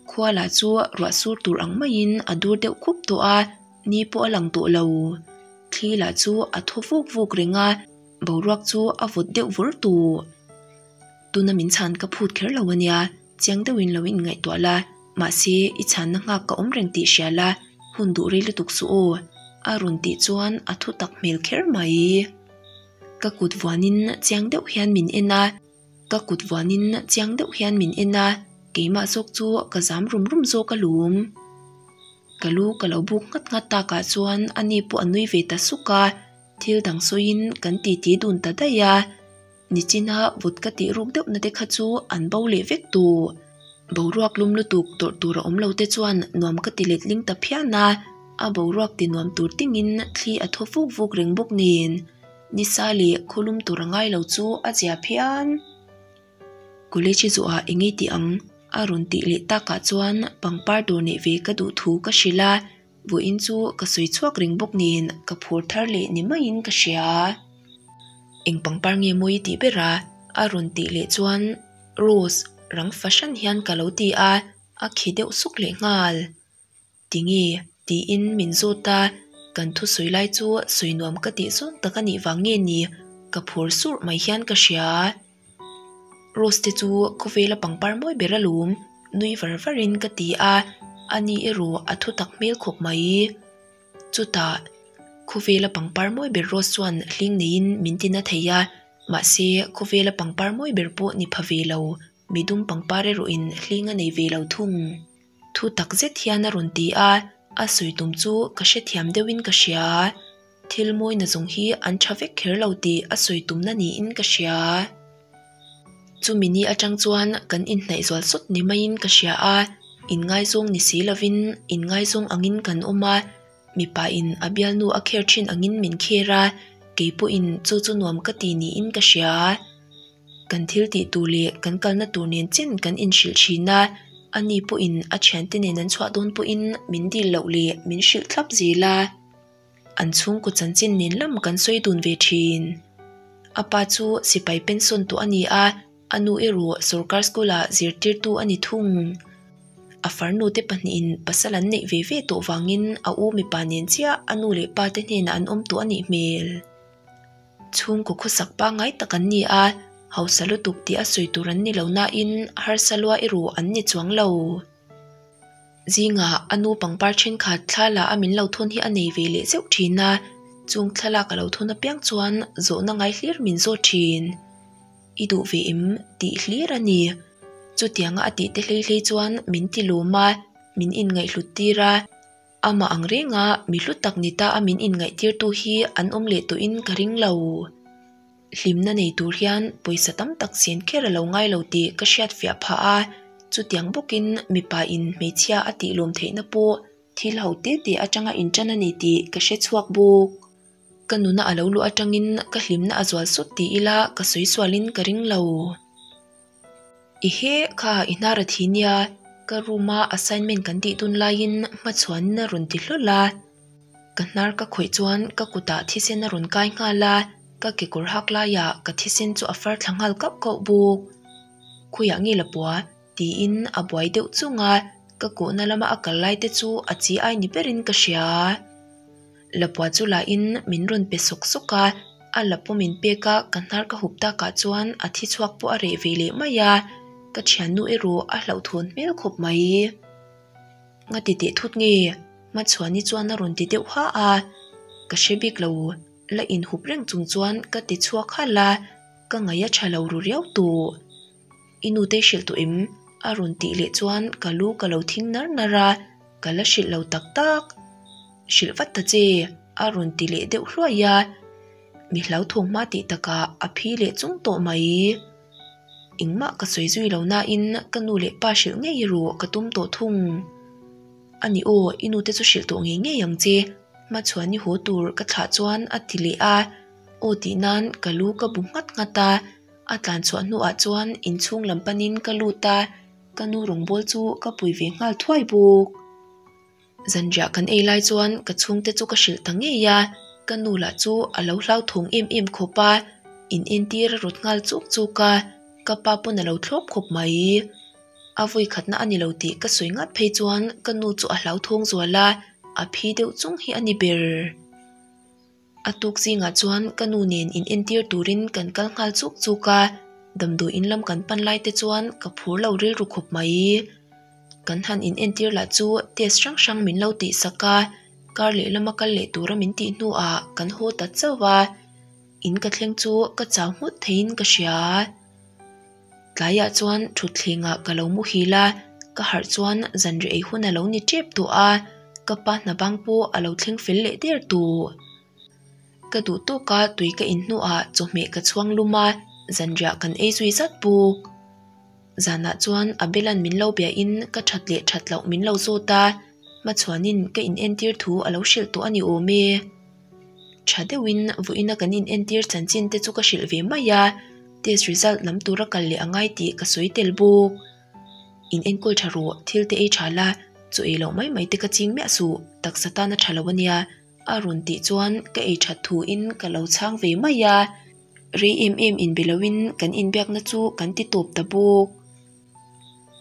Speaker 1: Khua lah chu ruah sur tur ang maiin a dur deuh khup tawh a, ni pawh a lang tawh lo. Thli lah chu a thaw vuk vuk reng a, boruak chu a vawt deuh vur tawh. Tuna min chhan ka phut kher lo ania, chiang deuhin lo inngaihtuah la, mahse i chhanna nghak ka awm reng tih hria la, hun duh rei lutuk suh aw, a rawn tih chuan a thu tak hmel kher mai. Ka kut vuanin chiang deuh hian min en a, ka kut vuanin chiang deuh hian min en a, keimah zawk chu ka zam rum rum zawk alawm. Ka lu ka lo buk nghat nghat takah chuan ani pawh a nui ve ta suk a, thil dang sawiin kan titi dun ta daih a. Nichina vut ka tih ruk deuhna te kha chu an bo leh vek tawh. Boruak lum lutuk tawrh tur a awm lo te chuan nuam ka ti letling ta phian a, a boruak ti nuam tur tingin thli a thaw vuk vuk reng bawk nen. Nisa leh khawlum tur a ngai lo chu a zia phian. College zawhah eng nge tih ang? A rawn tih leh takah chuan pangpar dawr neih ve ka duh thu ka hrilh a, vawiin chu ka sawi chhuak reng bawk nen ka phur thar leh ni maiin ka hria. Eng pangpar nge mawi tih ber a? A rawn tih leh chuan Rose rang fahran hian ka lo ti a, a khi deuh suk leh nghal. Tinge? tiin min zawt a, kan thusawi lai chu sawi nuam ka tih zawng tak a nih vang nge ni ka phur surh mai hian ka hria. Rose te chu khawvela pangpar mawi ber alawm nui var varin ka ti a, ani erawh a thu tak hmel khawp mai. Chutah khawvela pangpar mawi ber Rose chuan hling neiin min ti na thei a, mahse khawvela pangpar mawi ber pawh ni pha ve lo, midum pangpar erawhin hling a nei ve lo thung. Thu tak zet hian a rawn ti a, a sawi tum chu ka hrethiam deuhin ka hria. Thil mawina zawng hi an tha vek kher lo tih a sawi tumna niin ka hria. Chumi ni atang chuan kan inhnaih zual sawt ni maiin ka hria a, inngaizawng ni si lovin inngaizawng angin kan awm a, mipa in a bialnu a kher thin angin min kher a, kei pawhin chu chu nuam ka ti niin ka hria. Kan thil tih tur leh kan kalna tur nen chen kan inhrilh thin a, ani pawhin a thiante nen an chhuah dawn pawhin min dil loh leh min hrilh thlap zel a. An chhungkaw chanchin nen lam kan sawi dun ve thin. A pa chu sipai pension tawh a ni a, a nu erawh sorkar school ah zirtirtu a ni thung. A farnu te pahnihin pasal an neih ve ve tawh vangin a u mipa nen chiah a nu leh pa te hnenah an awm tawh a nih hmel. Chhungkaw khawsak pangngai tak an ni a, hausa lutuk tih a sawi tur an ni lo nain harsa lua erawh an ni chuang lo. Zingah a nu pangpar thenkhat thla la a min lo thawn hi a nei ve leh zeuh thin a, chung thlalak a lo thawn apiang chuan zawhna ngai hlir min zawt thin. I duh ve em? tih hlir a ni. Chutianga a tih te hlei hlei chuan min ti lawm a, min inngaihhlut tir a. Amah ang renga mi hlu tak ni ta a min inngaihtirtu hi an awm leh tawhin ka ring lo. Hlimna nei tur hian pawisa tam tak chen kher a lo ngai lo tih ka hriat fiah phah a, chutiang bawkin mipa in hmeichhia a tih lawm theihna pawh thil ho te te atanga intan a ni tih ka hre chhuak bawk. Ka nuna a lo luh atangin ka hlimna a zual sawt ti ila ka sawi sualin ka ring lo. I he kha i hnar a thi nia, ka room a assignment kan tih dun laiin hmachhuanin a rawn ti hlawl a. Ka hnar ka khawih chuan ka kutah thisen a rawn kai nghal a, ka kekawr hak laiah ka thisen chu a far thla nghal kauh kauh bawk. Khawiah nge la pua? tiin a buai deuh chung a, ka kawhna lama a kal lai te chu a chi ai ni berin ka hria. Lapua chu lahin min rawn pe sawk sawk a, a lapua min pek a ka hnar ka hup takah chuan a thi chhuak pawh a reh ve leh mai a, ka thiannu erawh a hlauhthawn hmel khawp mai. Nga ti teh thut nge? Hmachhuani chuan a rawn ti deuh ha a, ka hre bik lo, la inhup reng chung chuan ka ti chhuak halh a, ka ngaih a tha lo ru riau tawh. I nute hrilh tawh em? A rawn tih leh chuan ka lu ka lo thing nar nar a, ka la hrilh lo tak tak. Hrilh vat ta che! A rawn ti leh deuh hluai a, mi hlauthawng hma tih takah a phi leh chung tawh mai. Engmah ka sawi zui lo nain ka nu leh pa hrilh ngei erawh ka tum tawh thung. A ni aw, i nu te chu hrilh tawh ngei ngei ang che, hmachhuan i haw tur ka thlah chuan a ti leh a, aw tih nan ka lu ka bu nghat nghat a, a tlan chhuah hnuah chuan inchhung lam panin ka lut a, ka nu rawngbawl chu ka pui ve nghal thuai bawk. Zanriah kan ei lai chuan ka chhungte chu ka hrilh ta ngei a, ka nu lah chu a lo hlauthawng em em khawp a, in entir a rawt nghal chuk chuk a, ka pa pawn a lo thlawp khawp mai. A vawi khatna a ni lo tih ka sawi ngat phei chuan ka nu chu a hlauthawng zual a, a phi deuh chung hi a ni ber. A tuk zingah chuan ka nu nen in entir turin kan kal nghal chuk chuk a, damdawi in lam kan pan lai te chuan ka phur lo rilru khawp mai. Kan han in entir lah chu test hrang hrang min lo tih sak a, kar leh lama kal leh tura min tih hnuah kan haw ta chauh a, in ka thleng chu ka chau nghut theiin ka hria. Tlaiah chuan thutthlengah ka lo muhil a, ka harh chuan zanriah ei hun a lo ni tep tawh a, ka pa hna bang pawh a lo thleng fel leh der tawh. Ka duh tawka tui ka in hnuah chawhmeh ka chhuang lum a, zanriah kan ei zui zat bawk. Zanah chuan Abelan min lo biahin ka that leh that loh min lo zawt a, hmachhuanin ka inentir thu a lo hrilh tawh a ni awm e. Tha deuhin vawiina kan inentir chanchin te chu ka hrilh ve mai a, test result lam tura kal leh a ngai tih ka sawi tel bawk. In enkawl tha rawh, thil te ei tha la, chaw ei loh mai mai te ka ching miah suh, taksa tan a tha lo ania, a rawn tih chuan ka ei that thuin ka lo chhang ve mai a, rei em em inbe loin kan inbiakna chu kan ti tawp ta bawk.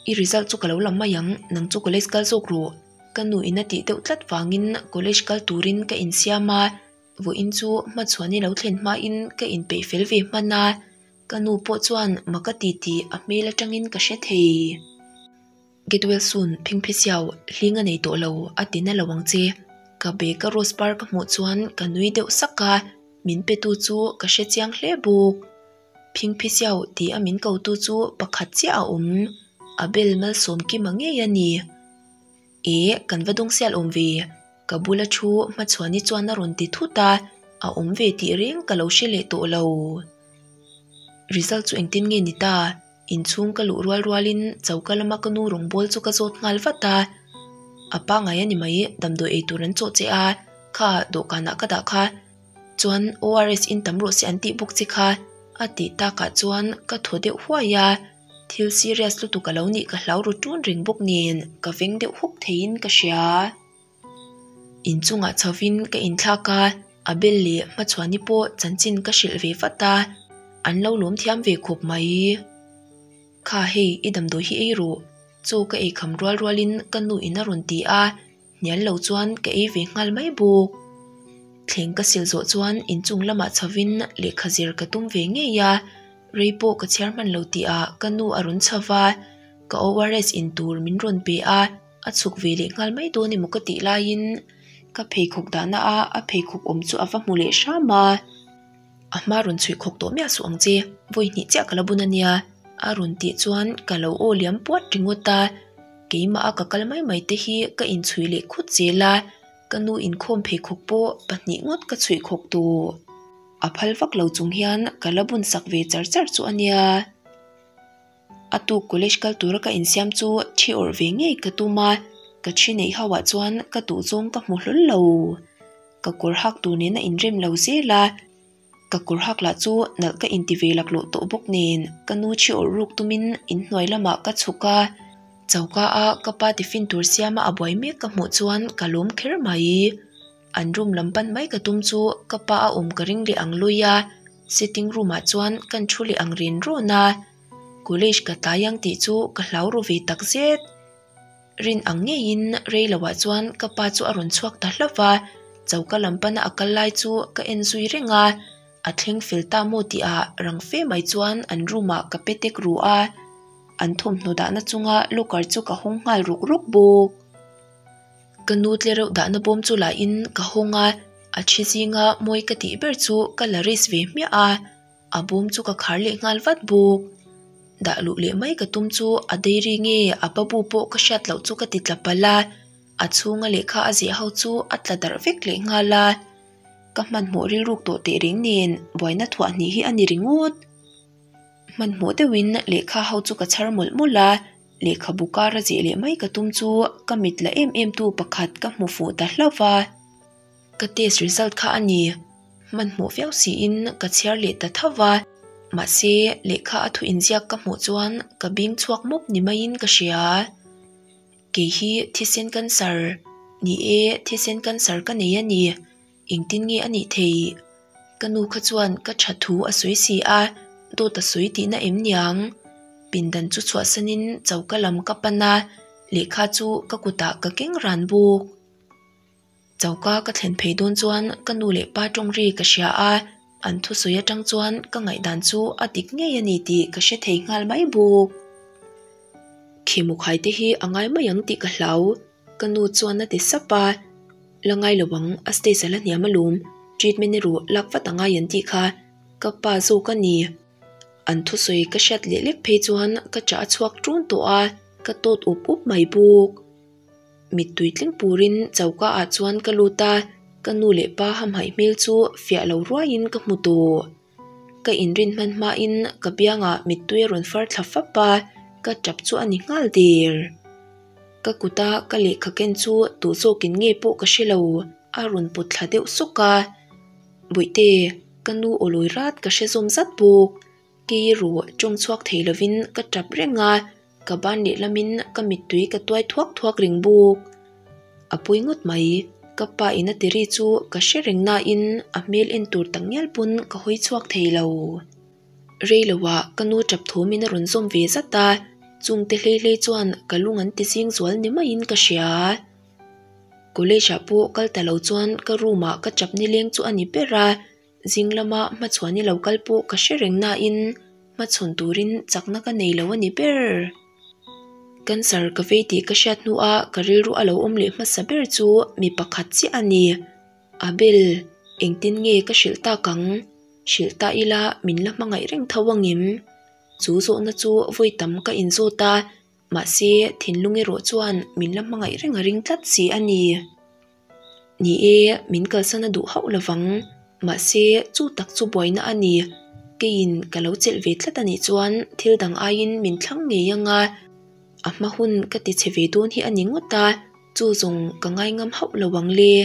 Speaker 1: I result chu ka lo lam mai ang, nang chu college kal zawk rawh. Ka nu in a tih deuh tlat vangin college kal turin ka insiam a, vawiin chu hmachhuan i lo thlen hmain ka inpeih fel ve hman a, ka nu pawh chuan mak a ti tih a hmel atangin ka hre thei. Get well soon phingphi siau hling a nei tawh lo a ti na lo ang che. Ka bag a rose par ka hmuh chuan ka nui deuh sak a, min pe tu chu ka hre chiang hle bawk. Phingphi siau tih a min ko tu chu pakhat chiah a awm, a bel malsawm kima ngei a ni. E, kan va dawng sial awm ve, ka bula thu hmachhuani chuan a rawn ti thut a, a awm ve tih reng ka lo hre leh tawh lo. Result chu engtin nge ni ta? Inchhung ka luh rual rualin choka lama ka nu rawngbawl chu ka zawt nghal vat a, a pangai a ni mai, damdawi ei tur an chawh che a, kha dawhkanah ka dah kha. Chuan ORS in tam rawh se an tih bawk che kha a tih takah chuan ka thaw deuh huai a, thil serious lutuk a lo nih ka hlau ru ṭun reng bawk nen ka veng deuh huk theiin ka hria. Inchungah chhovin ka inthlak a, a bel leh hmachhuani pawh chanchin ka hrilh ve vat a, an lo lawm thiam ve khawp mai. Kha hei i damdawi hi ei rawh, chaw ka eikham rual rualin ka nu in a rawn ti a. Hnial lo chuan ka ei ve nghal mai bawk. Thleng ka sil zawh chuan inchung lamah chhovin lehkha zir ka tum ve ngei a, rei pawh ka chhiar hman lo tihah ka nu a rawn chho va, ka ORS in tur min rawn pe a, a chhuk ve leh nghal mai dawn emaw ka tih laiin ka pheikhawk dahna a a pheikhawk awm chu a va hmu leh hram a. A hma rawn chhuih khawk tawh miah suh ang che, vawi hnih chiah ka la bun a nia, a rawn tih chuan ka lo aw liam puat ringawt a. Keimah a ka kal mai mai te hi ka inchhuih leh khut zel a, ka nu inkhawm pheikhawk pawh pahnih ngawt ka chhuih khawk tawh. A phal vak lo chung hian ka la bun sak ve char char chu a nia. A tuk college kal tura ka insiam chu thi awrh ve ngei ka tum a, ka thi neih ho ah chuan ka duh zawng ka hmu hlawl lo. Ka kawr hak tur nen a inrem lo zel a, ka kawr hak lah chu nalh ka inti ve laklawh tawh bawk nen ka nu thi awrh ruk tumin inhnuai lamah ka chhuk a, choka a ka pa tiffin tur siama a buai mek ka hmuh chuan ka lawm kher mai. An room lam pan mai ka tum chu ka pa a awm ka ring leh ang lui a, sitting room ah chuan kan thu leh ang ren rawn a, college ka tlai ang tih chu ka hlau ru ve tak zet. Rin ang ngeiin rei lo ah chuan ka pa chu a rawn chhuak ta hlauh va, choka lam pana a kal lai chu ka en zui reng a, a thleng fel ta maw tih ah rang fe mai chuan an room ah ka pe tek ru a, an thawmhnaw dahna chunga locker chu ka hawng nghal ruk ruk bawk. Ka nu tle reuh dahna bawm chu lahin ka hawng a, a thi zinga mawi ka tih ber chu ka la risk ve hmiah a, a bawm chu ka khar leh nghal vat bawk. Dah luh leh mai ka tum chu a dairy nge a babu pawh ka hriat loh chu ka ti tla palh a, a chhunga lehkha a ziah ho chu a tla darh vek leh nghal a. Ka hmanhmawh rilruk tawh teh reng nen buaina thuah hnih hi a ni ringawt. Hmanhmawh deuhin lehkha ho chu ka chhar mawlh mawlh a, lehkhabu kara zeh leh mai ka tum chu ka mit la em em tu pakhat ka hmu fuh ta hlauh va. Ka test result kha a ni. Hmanhmawh viau siin ka chhiar leh ta tho va, mahse lehkha a thu inziak ka hmuh chuan ka bing chhuak mawp ni maiin ka hria. Kei hi thisen cancer, ni e thisen cancer ka nei a ni, engtin nge a nih theih? Ka nu kha chuan ka tha thu a sawi si a, dawt a sawi tihna em niang? Pindan chu chhuahsanin choka lam ka pan a, lehkha chu ka kutah ka keng ran bawk. Choka ka thlen phei dawn chuan ka nu leh pa tawng ri ka hria a, an thusawi atang chuan ka ngaihdan chu a dik ngei a ni tih ka hre thei nghal mai bawk. Khimukhai te hi a ngai mai ang tih ka hlau, ka nu chuan a ti sap a. La ngai lo ang, a stage a la hniam alawm, treatment erawh lak vat a ngai an tih kha ka pa zawk a ni. An thusawi ka hriat leh lek phei chuan ka chah a chhuak ṭun tawh a, ka tawt up up mai bawk. Mittui tling purin choka ah chuan ka lut a, ka nu leh pa hamhaih hmel chu fiah lo ruaiin ka hmu tawh. Ka inrin hman hmain ka biangah mittui a rawn far thla fap a, ka tap chu a ni nghal der. Ka kuta ka lehkha ken chu duh zawkin nge pawh ka hre lo, a rawn put thla deuh sawk a. Bawihte, ka nu aw lawi rat ka hre zawm zat bawk. Kei erawh tawng chhuak thei lovin ka tap reng a. Ka ban lehlamin ka mittui ka tuai thuak thuak reng bawk. A pawi ngawt mai, ka pa in a ti ri chu ka hre reng nain a hmel en tur tak ngial pawn ka hawi chhuak thei lo. Rei loah ka nu tap thawmin a rawn zawm ve zat a, chungte hlei hlei chuan ka lung an ti zing zual ni maiin ka hria. College ah pawh kal ta lo chuan ka room ah ka tap nileng chu a ni ber a. Zing lama hmachhuan i lo kal pawh ka hre reng nain hmachhawn turin chakna ka nei lo a ni ber. Cancer ka vei tih ka hriat hnua ka rilru a lo awm leh hmasa ber chu mi pakhat chiah a ni. Abel, engtin nge ka hrilh tak ang? Hrilh ta ila min la hmangaih reng tho angem? Chu zawhna chu vawi tam ka inzawt a, mahse thinlung erawh chuan min la hmangaih reng a ring tlat si a ni. Ni e, min kalsan a duh hauh lovang. Mahse, chu tak chu buaina a ni. Keiin ka lo chelh ve tlat a nih chuan thil dang aiin min thlang ngei ang a. A hma hun ka ti chhe ve dawn hi a ni ngawt a, chu zawng ka ngai ngam hauh lo ang le.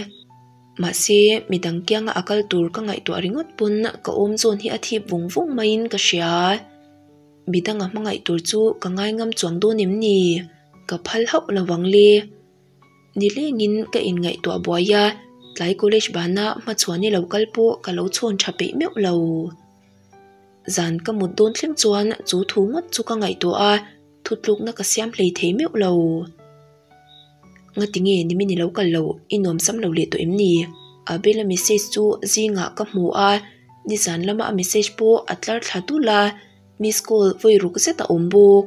Speaker 1: Mahse, midang kianga a kal tur ka ngaihtuah ringawt pawn ka awm zawn hi a thip vung vung maiin ka hria. Midang a hmangaih tur chu ka ngai ngam chuang dawn em ni? Ka phal hauh lo ang le. Nilengin ka inngaihtuah buai a, tlai college bana hmachhuan i lo kal pawh ka lo chhawn tha peih meuh lo. Zan ka mut dawn thleng chuan chu thu ngawt chu ka ngaihtuah a, thutlukna ka siam hlei thei meuh lo. Ngatinge nimin i lo kal lo, i nuamsam lo leh tawh em ni? Abel-a message chu zingah ka hmu a, nizan lama a message pawh a tlar thla dul a, miss call vawi ruk zet a awm bawk.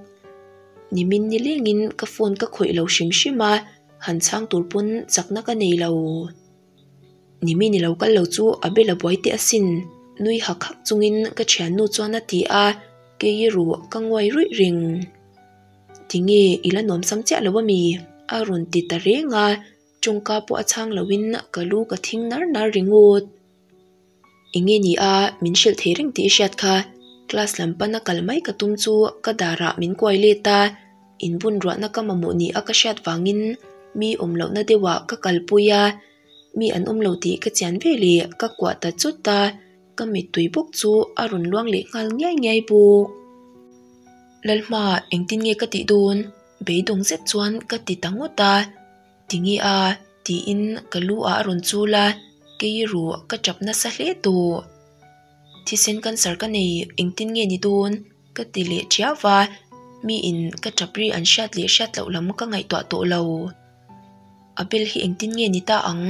Speaker 1: Nimin ni lengin ka phone ka khawih lo hrim hrim a, han chhang tur pawn chakna ka nei lo. Nimin i lo kal lo chu a bela buai teh asin, nui hak hak chungin ka thiannu chuan a ti a, kei erawh ka nguai ruih reng. Tinge i la nuamsam chiah lo ami? a rawn ti ta reng a, tawngka pawh a chhang loin ka lu ka thing nar nar ringawt. Eng nge ni a, min hrilh thei reng tih i hriat kha. Class lam pana kal mai ka tum chu ka darah min kuai let a, inbun ruahna ka mamawh ni a ka hriat vangin mi awm lohna deuhah ka kalpui a, mi an awm lo tih ka chian ve leh ka kuah ta chawt a, ka mittui bawk chu a rawn luang leh nghal ngiai ngiai bawk. Lalhma, engtin nge ka tih dawn? Beidawng zet chuan ka ti ta ngawt a. Tinge a? tiin ka lu ah a rawn chul a, kei erawh ka tap nasa hle tawh. Thisen cancer ka nei engtin nge ni dawn? ka ti leh ṭiau va, miin ka tap ri an hriat leh hriat loh lam ka ngaihtuah tawh lo. A bel hi engtin nge ni ta ang?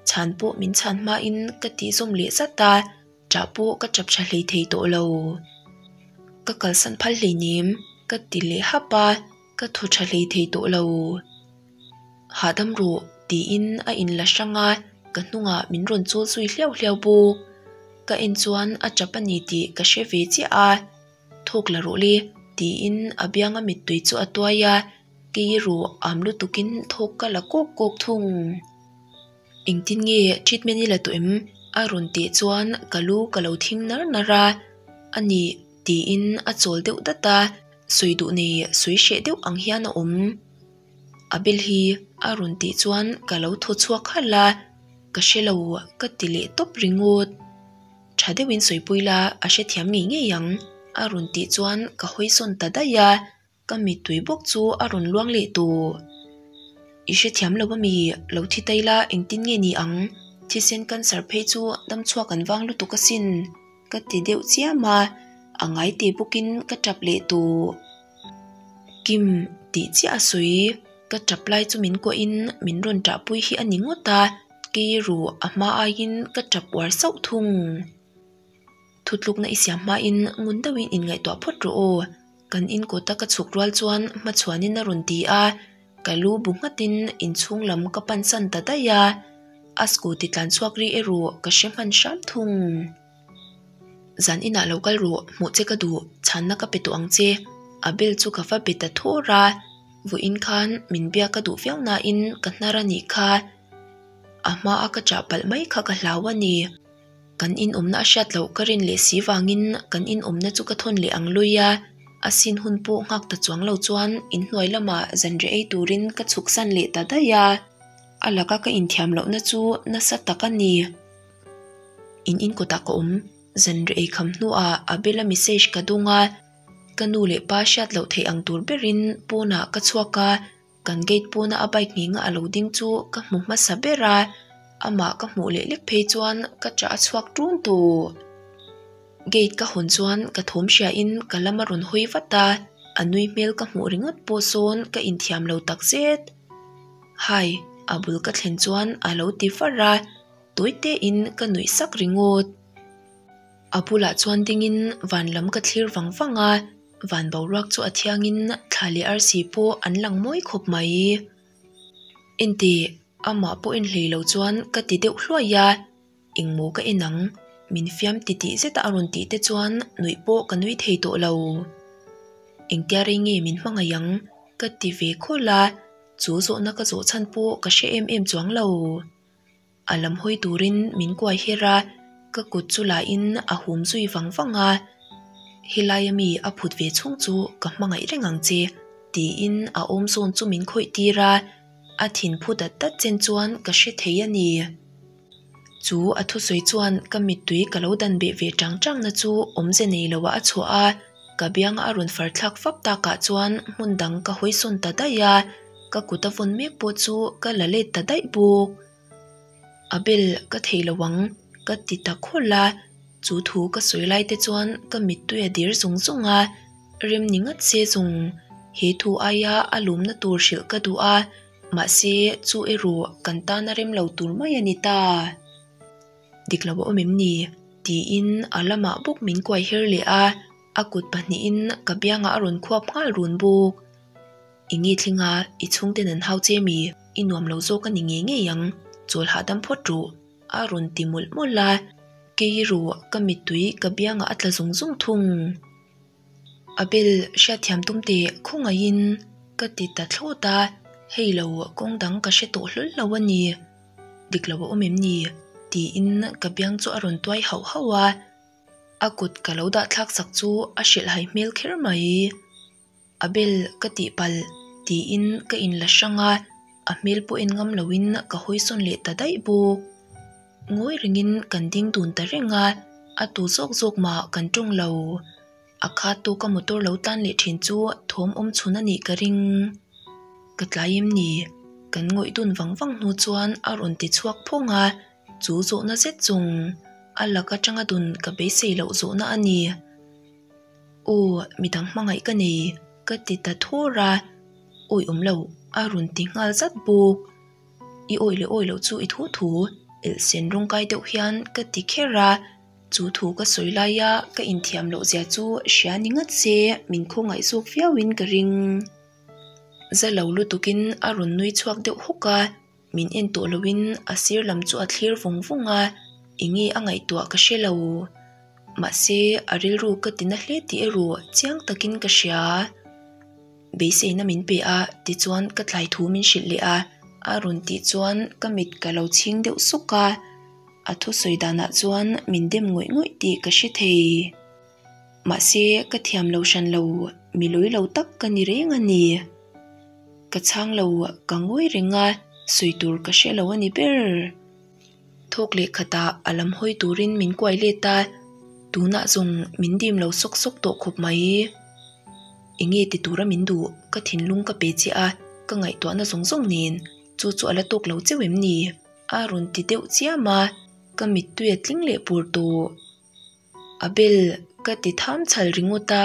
Speaker 1: Chhan pawh min chhan hmain ka tih zawm leh zat a, ṭah pawh ka tap ṭha hlei thei tawh lo. Ka kalsan phal hleinem ka ti leh hap a. Ka thaw tha hlei thei tawh lo. Hahdam rawh tiin a inla hrang a, ka hnungah min rawn chawl zui hliau hliau bawk. Ka en chuan a tap a ni tih ka hre ve chiah a, Thawk la rawh le tiin a bianga mittui chu a tuai a, kei erawh am lutukin thawk ka la kawk kawk thung. Engtin nge treatment i la tawh em? A rawn tih chuan ka lu ka lo thing nar nar a, A nih, tiin a chawl deuh dat a, sawi duh nei sawi hreh deuh ang hian a awm. A bel hi a rawn tih chuan ka lo thaw chhuak halh a, ka hre lo ka ti leh tawp ringawt. Tha deuhin sawipui la a hrethiam ngei ngei ang a rawn tih chuan ka hawi sawn ta daih a, ka mittui bawk chu a rawn luang leh tawh. I hrethiam lo ami lo thi tai la engtin nge ni ang? Thisen cancer phei chu dam chhuak an vang lutuk asin ka ti deuh chiam a, a ngai te bawkin ka tap leh tawh. Kim tih chiah a sawi, ka tap lai chu min kuahin min rawn tahpui hi a ni ngawt a, kei erawh a hma aiin ka tap uar sauh thung. Thutlukna i siam hmain ngun deuhin inngaihtuah phawt rawh aw, kan inkawta ka chhuk rual chuan hmachhuanin a rawn ti a, ka lu bu nghatin inchhung lam ka pansan ta daih a, a scooty tlan chhuak ri erawh ka hre hman hram thung. Zan inah lo kal rawh, hmuh che ka duh, chhanna ka pe tawh ang che. A bel chu ka va be ta thawr a, vawiin khan min biak ka duh viau nain ka hnar a nih kha. A hmaa ka chah palh mai kha ka hlau a ni. Kan inawmna a hriat loh ka rin leh si vangin kan inawmna chu ka thawn leh ang lui a, a sin hun pawh nghak ta chuang lo chuan inhnuai lamah zanriah ei turin ka chhuksan leh ta daih a, a laka ka inthiam lohna chu nasa tak a ni. In in kawtah ka awm, zanriah ei kham hnuah a bela message ka dawng a, ka nu leh pa hriat loh theih ang tur berin pawnah ka chhuak a, kan gate pawna a bike nghenga a lo ding chu ka hmu hmasa ber a, amah ka hmuh leh lek phei chuan ka ṭah a chhuak ṭun tawh. Gate ka hawn chuan ka thawm hriain ka lam a rawn hawi vat a, a nui hmel ka hmuh ringawt pawh sawn ka inthiam lo takzet. Hi, a bul ka thlen chuan a lo ti far a. Tawi tein ka nuih sak ringawt. A bulah chuan dingin van lam ka thlir vang vang a, van boruak chu a thiangin thla leh arsi pawh an lang mawi khawp mai. Enteh, amah pawh en hlei lo chuan ka ti deuh hluai a, engmaw ka en ang, min fiam titih zeta a rawn tih te chuan nuih pawh ka nui thei tawh lo. Engtia rei nge min hmangaih ang? ka ti ve khawlh a, chu zawhna ka zawh chhan pawh ka hre em em chuang lo. A lam hawi turin min kuai her a, ka kut chu lahin a hum zui vang vang a, Helai ami a phut ve chhung chu ka hmangaih reng ang che, tiin a awm zawn chu min khawih tir a, a thin phu dat dat chen chuan ka hre thei a ni. Chu a thusawi chuan ka mittui ka lo dan beh ve chang chang na chu awmze nei lo ah a chhuah a, ka bianga a rawn far thlak fap takah chuan hmun dang ka hawi sawn ta daih a. Ka kut a vawn mek pawh chu ka la let ta daih bawk. A bel ka thei lo ang ka ti ta khawlh a, chu thu ka sawi lai te chuan ka mittui a dir zung zung a, rem ni ngat se zawng he thu aia a lumna tur hrilh ka duh a, mahse chu erawh kan tana rem lo tur mai a ni ta. Dik lo a awm em ni? tiin a lamah bawk min kuai her leh a, a kut pahnihin ka biangah a rawn khuap nghal run bawk. Enge thlenga i chhungten an hau che mi? I nuam lo zawk a ni ngei ngei ang, chawl hahdam phawt rawh, a rawn ti mawlh mawlh a, kei erawh ka mittui ka biangah a tla zung zung thung. A bel hriatthiam tum teh khawngaihin ka ti ta thlawt a, hei lo kawng dang ka hre tawh hlawl lo a ni. Dik lo a awm em ni? tiin ka biang chu a rawn tuai hauh hauh a, a kut ka lo dah thlak sak chu a hrilhhai hmel kher mai. A bel ka tih palh tiin ka inla hrang a, a hmel pawh en ngam loin ka hawi sawn leh ta daih bawk. Ngawi rengin kan ding dun ta reng a, a tu zawk zawk mah kan tawng lo. A khat tawka motor lo tlan leh thin chu thawm awm chhun a nih ka ring. Ka tlai em ni? Kan ngawih dun vang vang hnu chuan a rawn ti chhuak phawng a, chu zawhna zet chung a lak atanga dun ka beisei loh zawhna a ni. Aw, midang hmangaih ka nei, ka ti ta thawr a, awi awm lo, a rawn ti nghal zat bawk. I awi leh awi loh chu i thu thu, elhsen rawngkai deuh hian ka ti kher a, chu thu ka sawi laia ka inthiam loh zia chu hria ni ngat se min khawngaih zawk viauin ka ring. Za lo lutukin a rawn nui chhuak deuh hawk a. Min en tawh loin a sir lam chu a thlir vawng vawng a, enge a ngaihtuah ka hre lo. Mahse, a rilru ka ti na hle tih erawh chiang takin ka hria. Beiseina min pe a, tichuan ka tlai thu min hrilh leh a, a rawn tih chuan ka mit ka lo chhing deuh sawk a. A thusawi danah chuan min dem ngawih ngawih tih ka hre thei. Mahse, ka thiam lo hran lo, mi lawi lo tak ka ni reng a ni. Ka chhang lo, ka ngawi reng a, sawi tur ka hre lo a ni ber. Thawk leh khatah a lam hawi turin min kuai let a, tunah zawng min dim lo sawk sawk tawh khawp mai. Enge ti tura min duh, ka thinlung ka pe che a, ka ngaihtuahna zawng zawng nen, chu chu a la tawk lo cheu em ni? A rawn ti deuh chiam a, ka mittui a tling leh pur tawh. A bel ka ti tham chhal ringawt a,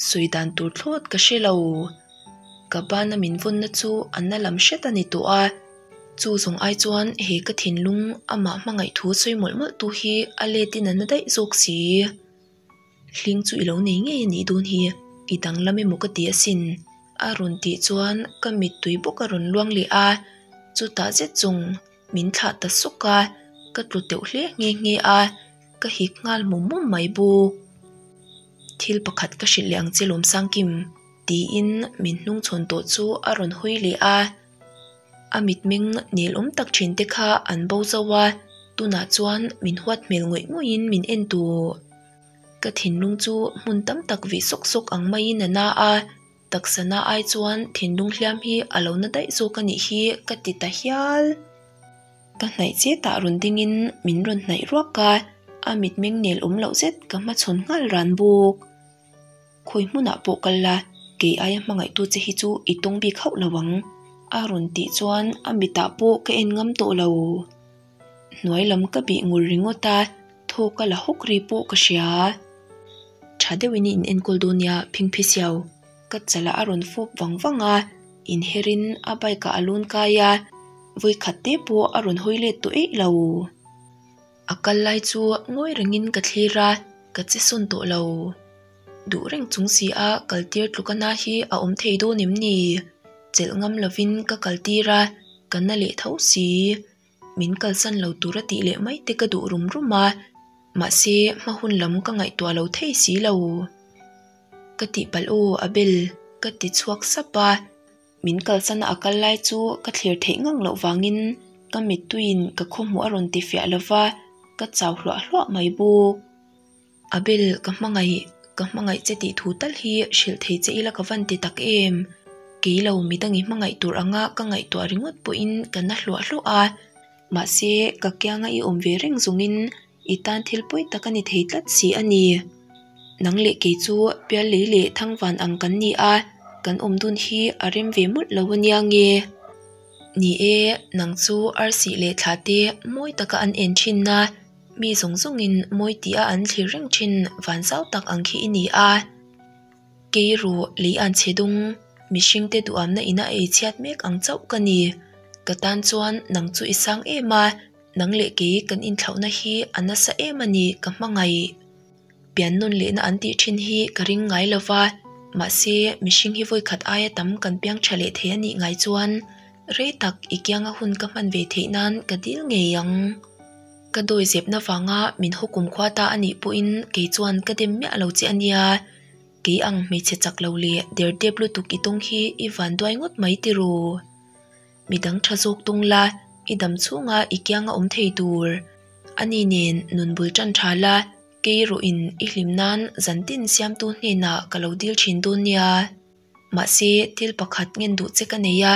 Speaker 1: sawi dan tur thlawt ka hre lo. Ka bana min vawnna chu a na lam hret a ni tawh a, chu zawng ai chuan he ka thinlung amah hmangaih thu sawi mawlh mawlh tu hi a let in a na daih zawk si. Hling chu i lo nei ngei a nih dawn hi, i danglam emaw ka ti asin a rawn tih chuan ka mittui bawk a rawn luang leh a, chutah zet zawng min thlah ta sawk a, ka tlu teuh hle nghe nghe a. Ka hik nghal mum mum mai bawk. Thil pakhat ka hrilh leh ang che Lawmsangkim, tiin min hnungchhawn tawh chu a rawn hawi leh a. A mitmeng nel awm tak thin te kha an bo zo a, tunah chuan min huat hmel ngawih ngawihin min en tawh. Ka thinlung chu hmun tam tak vih sawk sawk ang maiin a na a, taksa na ai chuan thinlung hliam hi a lo na daih zawk a nih hi ka ti ta hial. Ka hnaih che tah rawn dingin min rawn hnaih ruak a, a mitmeng nel awm loh zet ka hmachhawn nghal ran bawk. Khawi hmunah pawh kal la, kei aia hmangaihtu che hi chu i tawng bik hauh lo ang, a rawn tih chuan a mitah pawh ka en ngam tawh lo. Hnuai lam ka bih ngur ringawt a, thawk ka la hawk ri pawh ka hria. Tha deuhin i in enkawl dawn nia phingphi siau, ka chalah a rawn fawp vang vang a, inherin a bike ah a lawn kai a. Vawikhat te pawh a rawn hawi let tawh eih lo. A kal lai chu ngawi rengin ka thlir a, ka che sawn tawh lo. Duh reng chung si a kal tir tluk a na hi a awm thei dawn em ni? Chelh ngam lovin ka kal tir a, ka na leh tho si. Min kalsan lo tur a tih leh mai te ka duh rum rum a, mahse hma hun lam ka ngaihtuah lo thei si lo. Ka tihpalh aw Abel, ka ti chhuak sap a. Min kalsana a kal lai chu ka thlir theih ngang loh vangin ka mittuiin ka khawhmuh a rawn ti fiah lo va, ka chau hluah hluah mai bawk. Abel, ka hmangaih, ka hmangaih che tih thu tal hi hrilh thei che ila ka van ti tak em? Kei lo midang i hmangaih tur anga ka ngaihtuah ringawt pawhin ka na hluah hluah a, mahse ka kianga i awm ve reng zawngin I tan thil pawi tak a ni thei tlat si a ni. Nang leh kei chu Piallei leh Thangvan ang kan ni a, kan awm dun hi a rem ve mawlh lo a nia nge? Ni e, nang chu arsih leh thla te mawi taka an en thin a, mi zawng zawngin mawi tia an thlir reng thin van zau tak ang khi i ni a. Kei rawh lei an chhe dawng, mihringte duhamna ina ei chhiat mek ang chauh ka ni. Ka tan chuan nang chu i sang em a, Nang leh kei kan inthlauhna hi a nasa em a ni ka hmangaih. Pian nawn lehna an tih thin hi ka ring ngai lo va, mahse mihring hi vawikhat aia tam kan piang tha leh thei a nih ngai chuan rei tak i kianga hun ka hman ve theih nan ka dil ngei ang. Ka dawi zepna vanga min haw kumkhua ta a nih pawhin kei chuan ka dem miah lo che a nia. Kei ang hmeichhe chak lo leh derdep lutuk i tawng hi i vanduai ngawt mai tiraw? Midang tha zawk tung la, i dam chhunga i kianga awm thei tur. Ani nen nun bul tan tha la, kei erawhin i hlim nan zantin siamtu hnenah ka lo dil thin dawn nia. Mahse, thil pakhat ngen duh che ka nei a,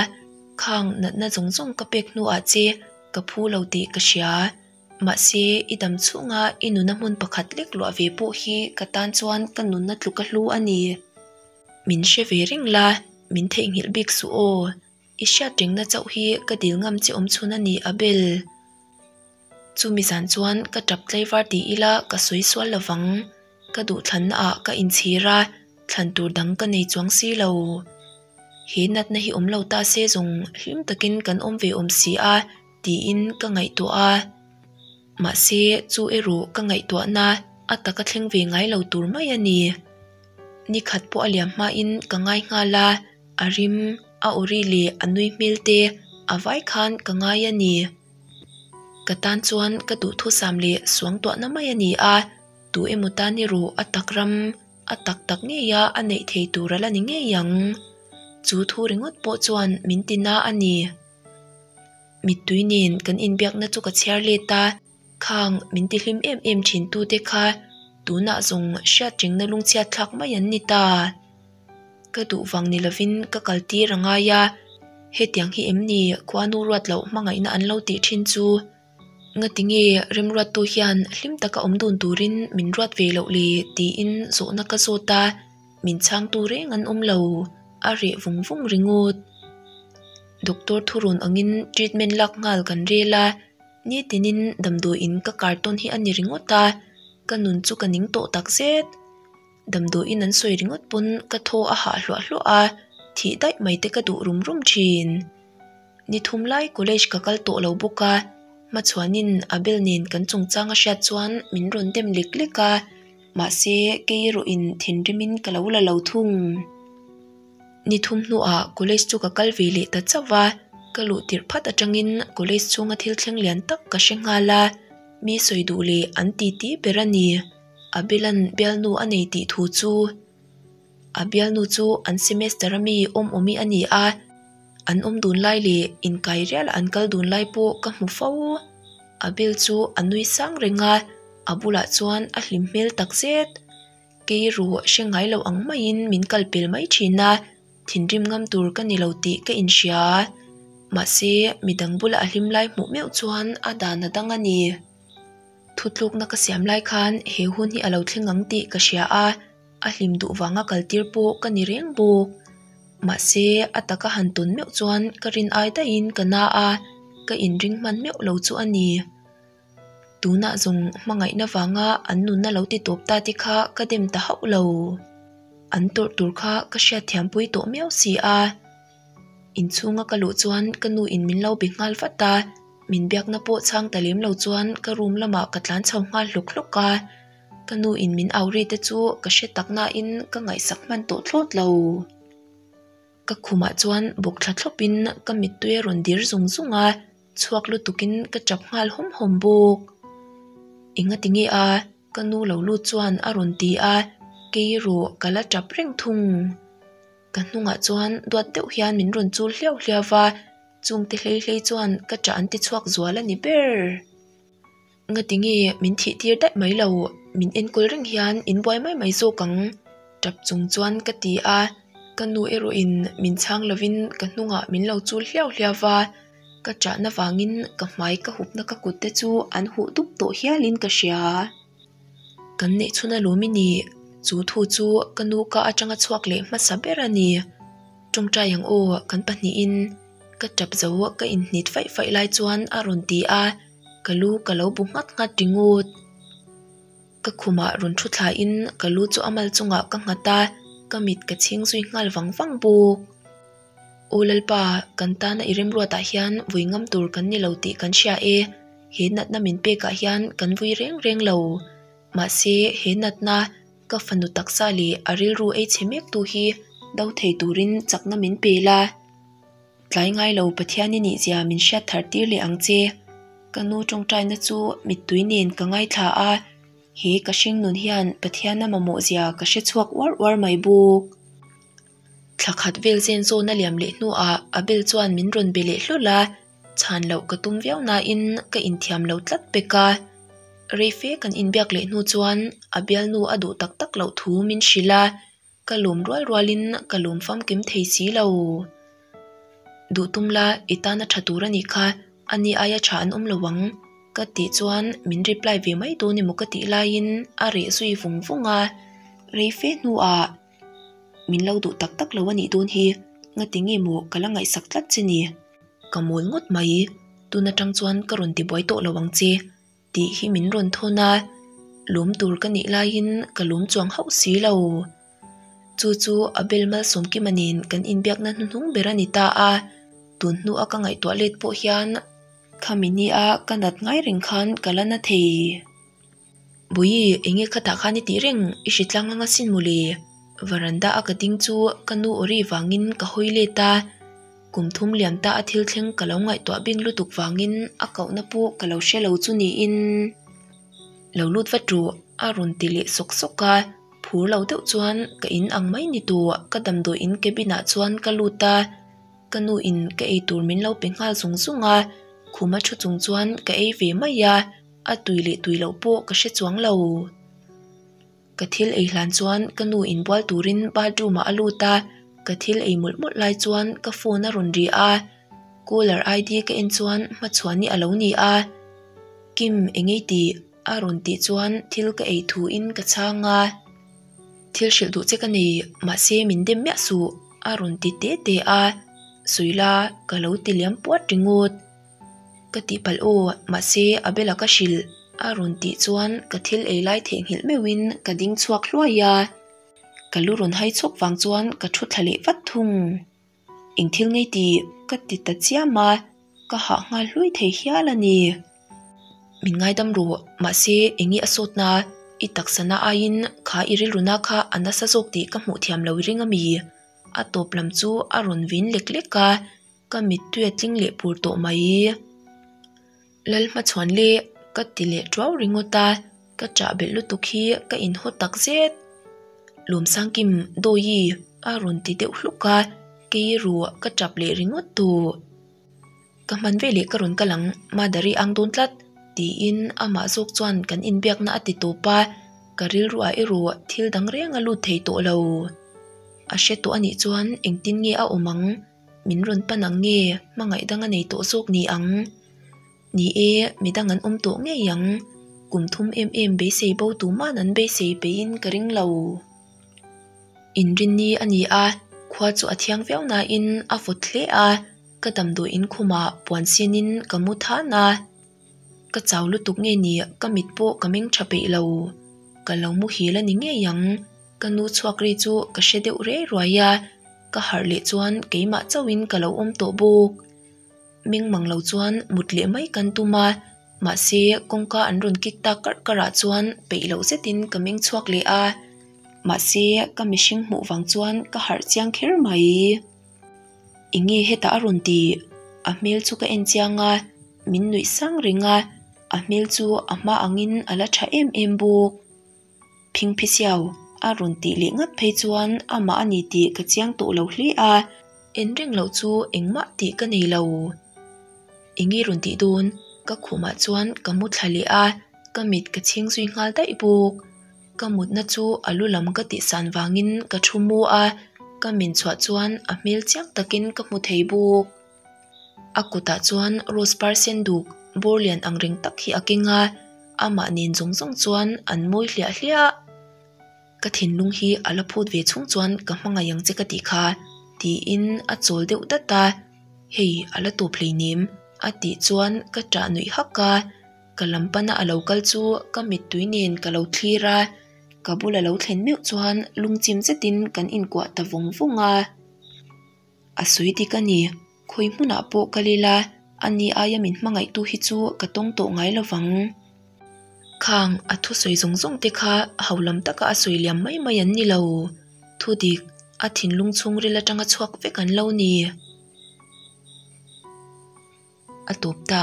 Speaker 1: khang natna zawng zawng ka pek hnuah che ka phu lo tih ka hria. Mahse, i dam chhunga i nuna hmun pakhat lek luah ve pawh hi ka tan chuan ka nunna tluka hlu a ni. Min hre ve reng la, min theihnghilh bik suh aw. I hriat rengna chauh hi ka dil ngam che awm chhun a ni a bel. Chumi zan chuan ka tap tlaivar ti ila ka sawi sual lovang. Ka duhthlanna ah ka inchhir a, thlan tur dang ka nei chuang si lo. He natna hi awm lo ta se zawng hlim takin kan awm ve awm si a tiin ka ngaihtuah a. Mahse chu erawh ka ngaihtuahna a taka thleng ve ngai lo tur mai a ni. Nikhat pawh a liam hmain ka ngai nghal a. A rim, a awri leh a nui hmel te a vai khan ka ngai a ni. Ka tan chuan ka duhthusam leh suangtuahna mai a ni a, tu emaw tan erawh a tak ram, a tak tak ngeia a neih thei tur a la ni ngei ang. Chu thu ringawt pawh chuan min ti na a ni. Mittui nen kan inbiakna chu ka chhiar let a. Khang min tihlim em em thin tute kha tunah zawng hriatrengna lungchhiat thlak mai an ni ta. Ka duh vang ni lovin ka kal tir a ngai a, hetiang hi em ni khuanu ruat loh hmangaihna an lo tih thin chu? Ngati nge remruattu hian hlim taka awm dun turin min ruat ve loh le tiin zawhna ka zawt a, min chhangtu reng an awm lo, a reh vung vung ringawt. Doctor thurun angin treatment lak nghal kan rel a, nitinin damdawiin ka kartawn hi a ni ringawt a, ka nun chu ka ning tawh takzet. Damdawiin an sawi ringawt pawn ka thaw a hah hluah hluah a, thih daih mai te ka duh rum rum thin. Ni thum lai college ka kal tawh lo bawk a, hmachhuanin Abel nen kan chungchang a hriat chuan min rawn dem lek lek a, mahse kei erawhin thinrimin ka lo la lo thung. Ni thum hnuah college chu ka kal ve leh ta chauh va, ka luh tirh phat atangin college chhunga thil thleng lian tak ka hre nghal a, mi sawi duh leh an titi ber a ni. Abelan bialnu a nei tih thu chu a bialnu chu an semester a mi awm awmi a ni a, an awm dun lai leh inkai rial an kal dun lai pawh ka hmu fo. Abel chu a nui sang reng a, a bulah chuan a hlim hmel tak zet. Kei ruh hre ngai lo ang maiin min kal pel mai thin a, thinrim ngam tur ka ni lo tih ka inhria. Mahse midang bula a hlim lai hmuh meuh chuan a dan a dang a ni. Thutlukna ka siam lai khan he hun hi a lo thleng ang tih ka hria a, a hlim duh vanga kal tir pawh ka ni reng bawk. Mahse, a taka han tawn meuh chuan ka rin ai daihin ka na a, ka inring hman meuh lo chu a ni. Tunah zawng hmangaihna vanga an nunna lo ti tawp ta te kha ka dem ta hauh lo. An tawrh tur kha ka hriatthiampui tawh miau si a. Inchhunga ka luh chuan ka nu in min lo be nghal vat a, min biakna pawh chhang ta lem lo chuan ka room lamah ka tlan chho nghal hlawk hlawk a, ka nu in min au ri te chu ka hre tak nain ka ngaihsak hman tawh thlawt lo. Ka khumah chuan bawk thla thlawp in ka mittui a rawn dir zung zung a, chhuak lutuk in ka tap nghal hawm hawm bawk. Engati nge a? Ka nu lo lut chuan a rawn ti a, kei erawh ka la tap reng thung. Ka hnungah chuan duat deuh hian min rawn chul hliau hliau va, chungte hlei hlei chuan ka ṭah an ti chhuak zual a ni ber. Ngati nge min thih tir daih mai lo, min enkawl reng hian in buai mai mai zawk ang, ṭap chung chuan ka ti a, ka nu erawhin min chhang lovin ka hnungah min lo chul hliau hliau va, ka ṭahna vangin ka hmai ka hupna ka kut te chu an huh dup tawh hialin ka hria. Kan neih chhun alawm i ni, chu thu chu ka nu ka atanga chhuak leh hmasa ber a ni. Tawngtai ang aw, kan pahnihin ka tap zo ka inhnit faih faih lai chuan a rawn ti a, ka lu ka lo bu nghat nghat ringawt. Ka khumah rawn thu thlain ka lu chu a mal chungah ka nghat a, ka mit ka chhing zui nghal vang vang bawk. Aw Lalpa, kan tana i remruatah hian vui ngam tur kan ni lo tih kan hria e. He natna min pekah hian kan vui reng reng lo. Mahse, he natna, ka fanu taksa leh a rilru ei chhe mektu hi do thei turin chakna min pe la. Tlai ngai lo Pathian i nihzia min hriat thar tir leh ang che. Ka nu tawngtaina chu mittui nen ka ngaithla a, he ka hringnun hian Pathiana mamawhzia ka hre chhuak uar uar mai bawk. Thla khat vel zen zawn a liam leh hnuah Abel chuan min rawn be leh hlawl a, chhan loh ka tum viau nain ka inthiam lo tlat pek a. Reife kan inbiak leh hnu chuan a bialnu a duh tak tak loh thu min hrilh a, ka lawm rual rualin ka lawm famkim thei si lo. Duh tum la, i tana tha tur a nih kha, ani aia tha an awm lo ang ka tih chuan min reply ve mai dawn emaw ka tih laiin a reh zui vung vung a. Reife hnuah. Min lo duh tak tak lo a nih dawn hi, ngati nge maw ka la ngaihsak tlat che ni? Ka mawl ngawt mai, tun atang chuan ka rawn tibuai tawh lo ang che tih hi min rawn thawn a, lawm tur ka nih laiin ka lawm chuang hauh si lo. Chu chu Abel Malsawmkima nen kan inbiakna hnuhnung ber a ni ta a, tun hnua ka ngaihtuah let pawh hian khami nia ka nat ngai reng khan ka la na thei. Bawihi, enge khatah khan i tih reng, i hri tlang anga sin mawle. Varanda a ka ding chu ka nu awri vangin ka hawi let a, kum thum lian ta a thil thleng ka lo ngaihtuah bing lutuk vangin a kohna pawh ka lo hre lo chu niin. Lo lut vat rawh, a rawn ti leh sawk sawk a, phur lo deuh chuan ka in ang mai ni tawh ka damdawi in cabin ah chuan ka lut a, ka nu in ka eitur min lo pe nghal zung zung a, khuma thu chung chuan ka ei ve mai a. A tui leh tui loh pawh ka hre chuang lo. Ka thil ei hlan chuan ka nu inbual turin bathroom ah a lut a, ka thil ei mawlh mawlh lai chuan ka phone a rawn ri a, caller ID ka en chuan hmachhuani a lo ni a. Kim eng ei tih? a rawn tih chuan thil ka ei thu in ka chhang a. Thil hrilh duh che ka nei, mahse min dem miah suh a rawn ti te te a, sawi la ka lo ti liam puat ringawt. Ka tihpalh aw, mahse a bela ka hrilh a rawn tih chuan ka thil ei lai theihnghilh meuhin ka ding chhuak hluai a, ka lu rawn hai chhawk vang chuan ka thu thla leh vat thung. Eng thil ngei tih ka ti ta chiam a, ka hah nghal hlui thei hial a ni. Min ngaidam rawh, mahse eng nge a sawtna, i taksana aiin kha i rilruna kha a nasa zawk tih ka hmuh thiam lo i ring a mi? A tawp lam chu a rawn vin lek lek a. Ka mittui a tling leh pur tawh mai. Lal hmachhuan le ka ti leh tuau ringawt a, ka chah belh lutuk hi ka inhaw tak zet. Lawmsangkim Dawi a rawn ti deuh hluk a, kei erawh ka tap leh ringawt tawh. Ka hman veleh ka rawn kal ang, Madari ang dawn tlat tiin amah zawk chuan kan inbiakna a ti tawp a, ka rilruah erawh thil dang reng a lut thei tawh lo. A hre tawh anih chuan engtin nge a awm ang? Min rawn pan ang nge hmangaih dang a nei tawh zawk ni ang? Ni e, midang an awm tawh ngei ang. Kum thum em em beisei bo tuman an beisei peihin ka ring lo. Inrinni a ni a, khua chu a thiang viau nain a vawt hle a, ka damdawi inkhumah puan sinin ka mu than a. Ka chau lutuk nge ni ka mit pawh ka meng tha peih lo. Ka lo muhil a ni ngei ang. Ka nu chhuak ri chu ka hre deuh rei ruai a, ka harh leh chuan keimah chauhin ka lo awm tawh bawk. Meng mang lo chuan mut leh mai kan tum a, mahse kawngka an rawn kik tak karh karh ah chuan peih loh zetin ka meng chhuak leh a, mahse ka mihring hmuh vang chuan ka harh chiang kher mai. Enge hetah a rawn ti? A hmel chu ka en chiang a, min nuih sang reng a, a hmel chu a hma angin a la tha em em bawk. Phingphisiau a rawn tih leh ngat phei chuan amah a ni tih ka chiang tawh lo hle a, en reng loh chu engmah tih ka nei lo. Enge rawn tih dawn? Ka khumah chuan ka mu thla leh a, ka mit ka chhing zui nghal daih bawk. Ka mutna chu a lu lam ka tihsan vangin ka thu mu a, ka min chhuah chuan a hmel chiang takin ka hmu thei bawk. A kutah chuan rose par sen duk bawr lian ang reng tak hi a keng a, amah nen zawng zawng chuan an mawi hliah hliah. Ka thinlung hi a la phut ve chhung chuan ka hmangaih ang che ka tih kha tiin a chawl deuh dat a, hei a la tawp hleinem a tih chuan ka ṭah nuih hak a. Ka lam pana a lo kal chu ka mittui nen ka lo thlir a, ka bula lo thlen meuh chuan lungchim zetin kan inkuah ta vawng vawng a. A sawi dik a ni, khawi hmunah pawh kal ila, ani aia min hmangaihtu hi chu ka tawng tawh ngai lo vang. Khang a thusawi zawng zawng te kha ho lam taka a sawi liam mai mai an ni lo. Thudik, a thinlung chhungril atanga chhuak vek an lo ni. A tawp ta.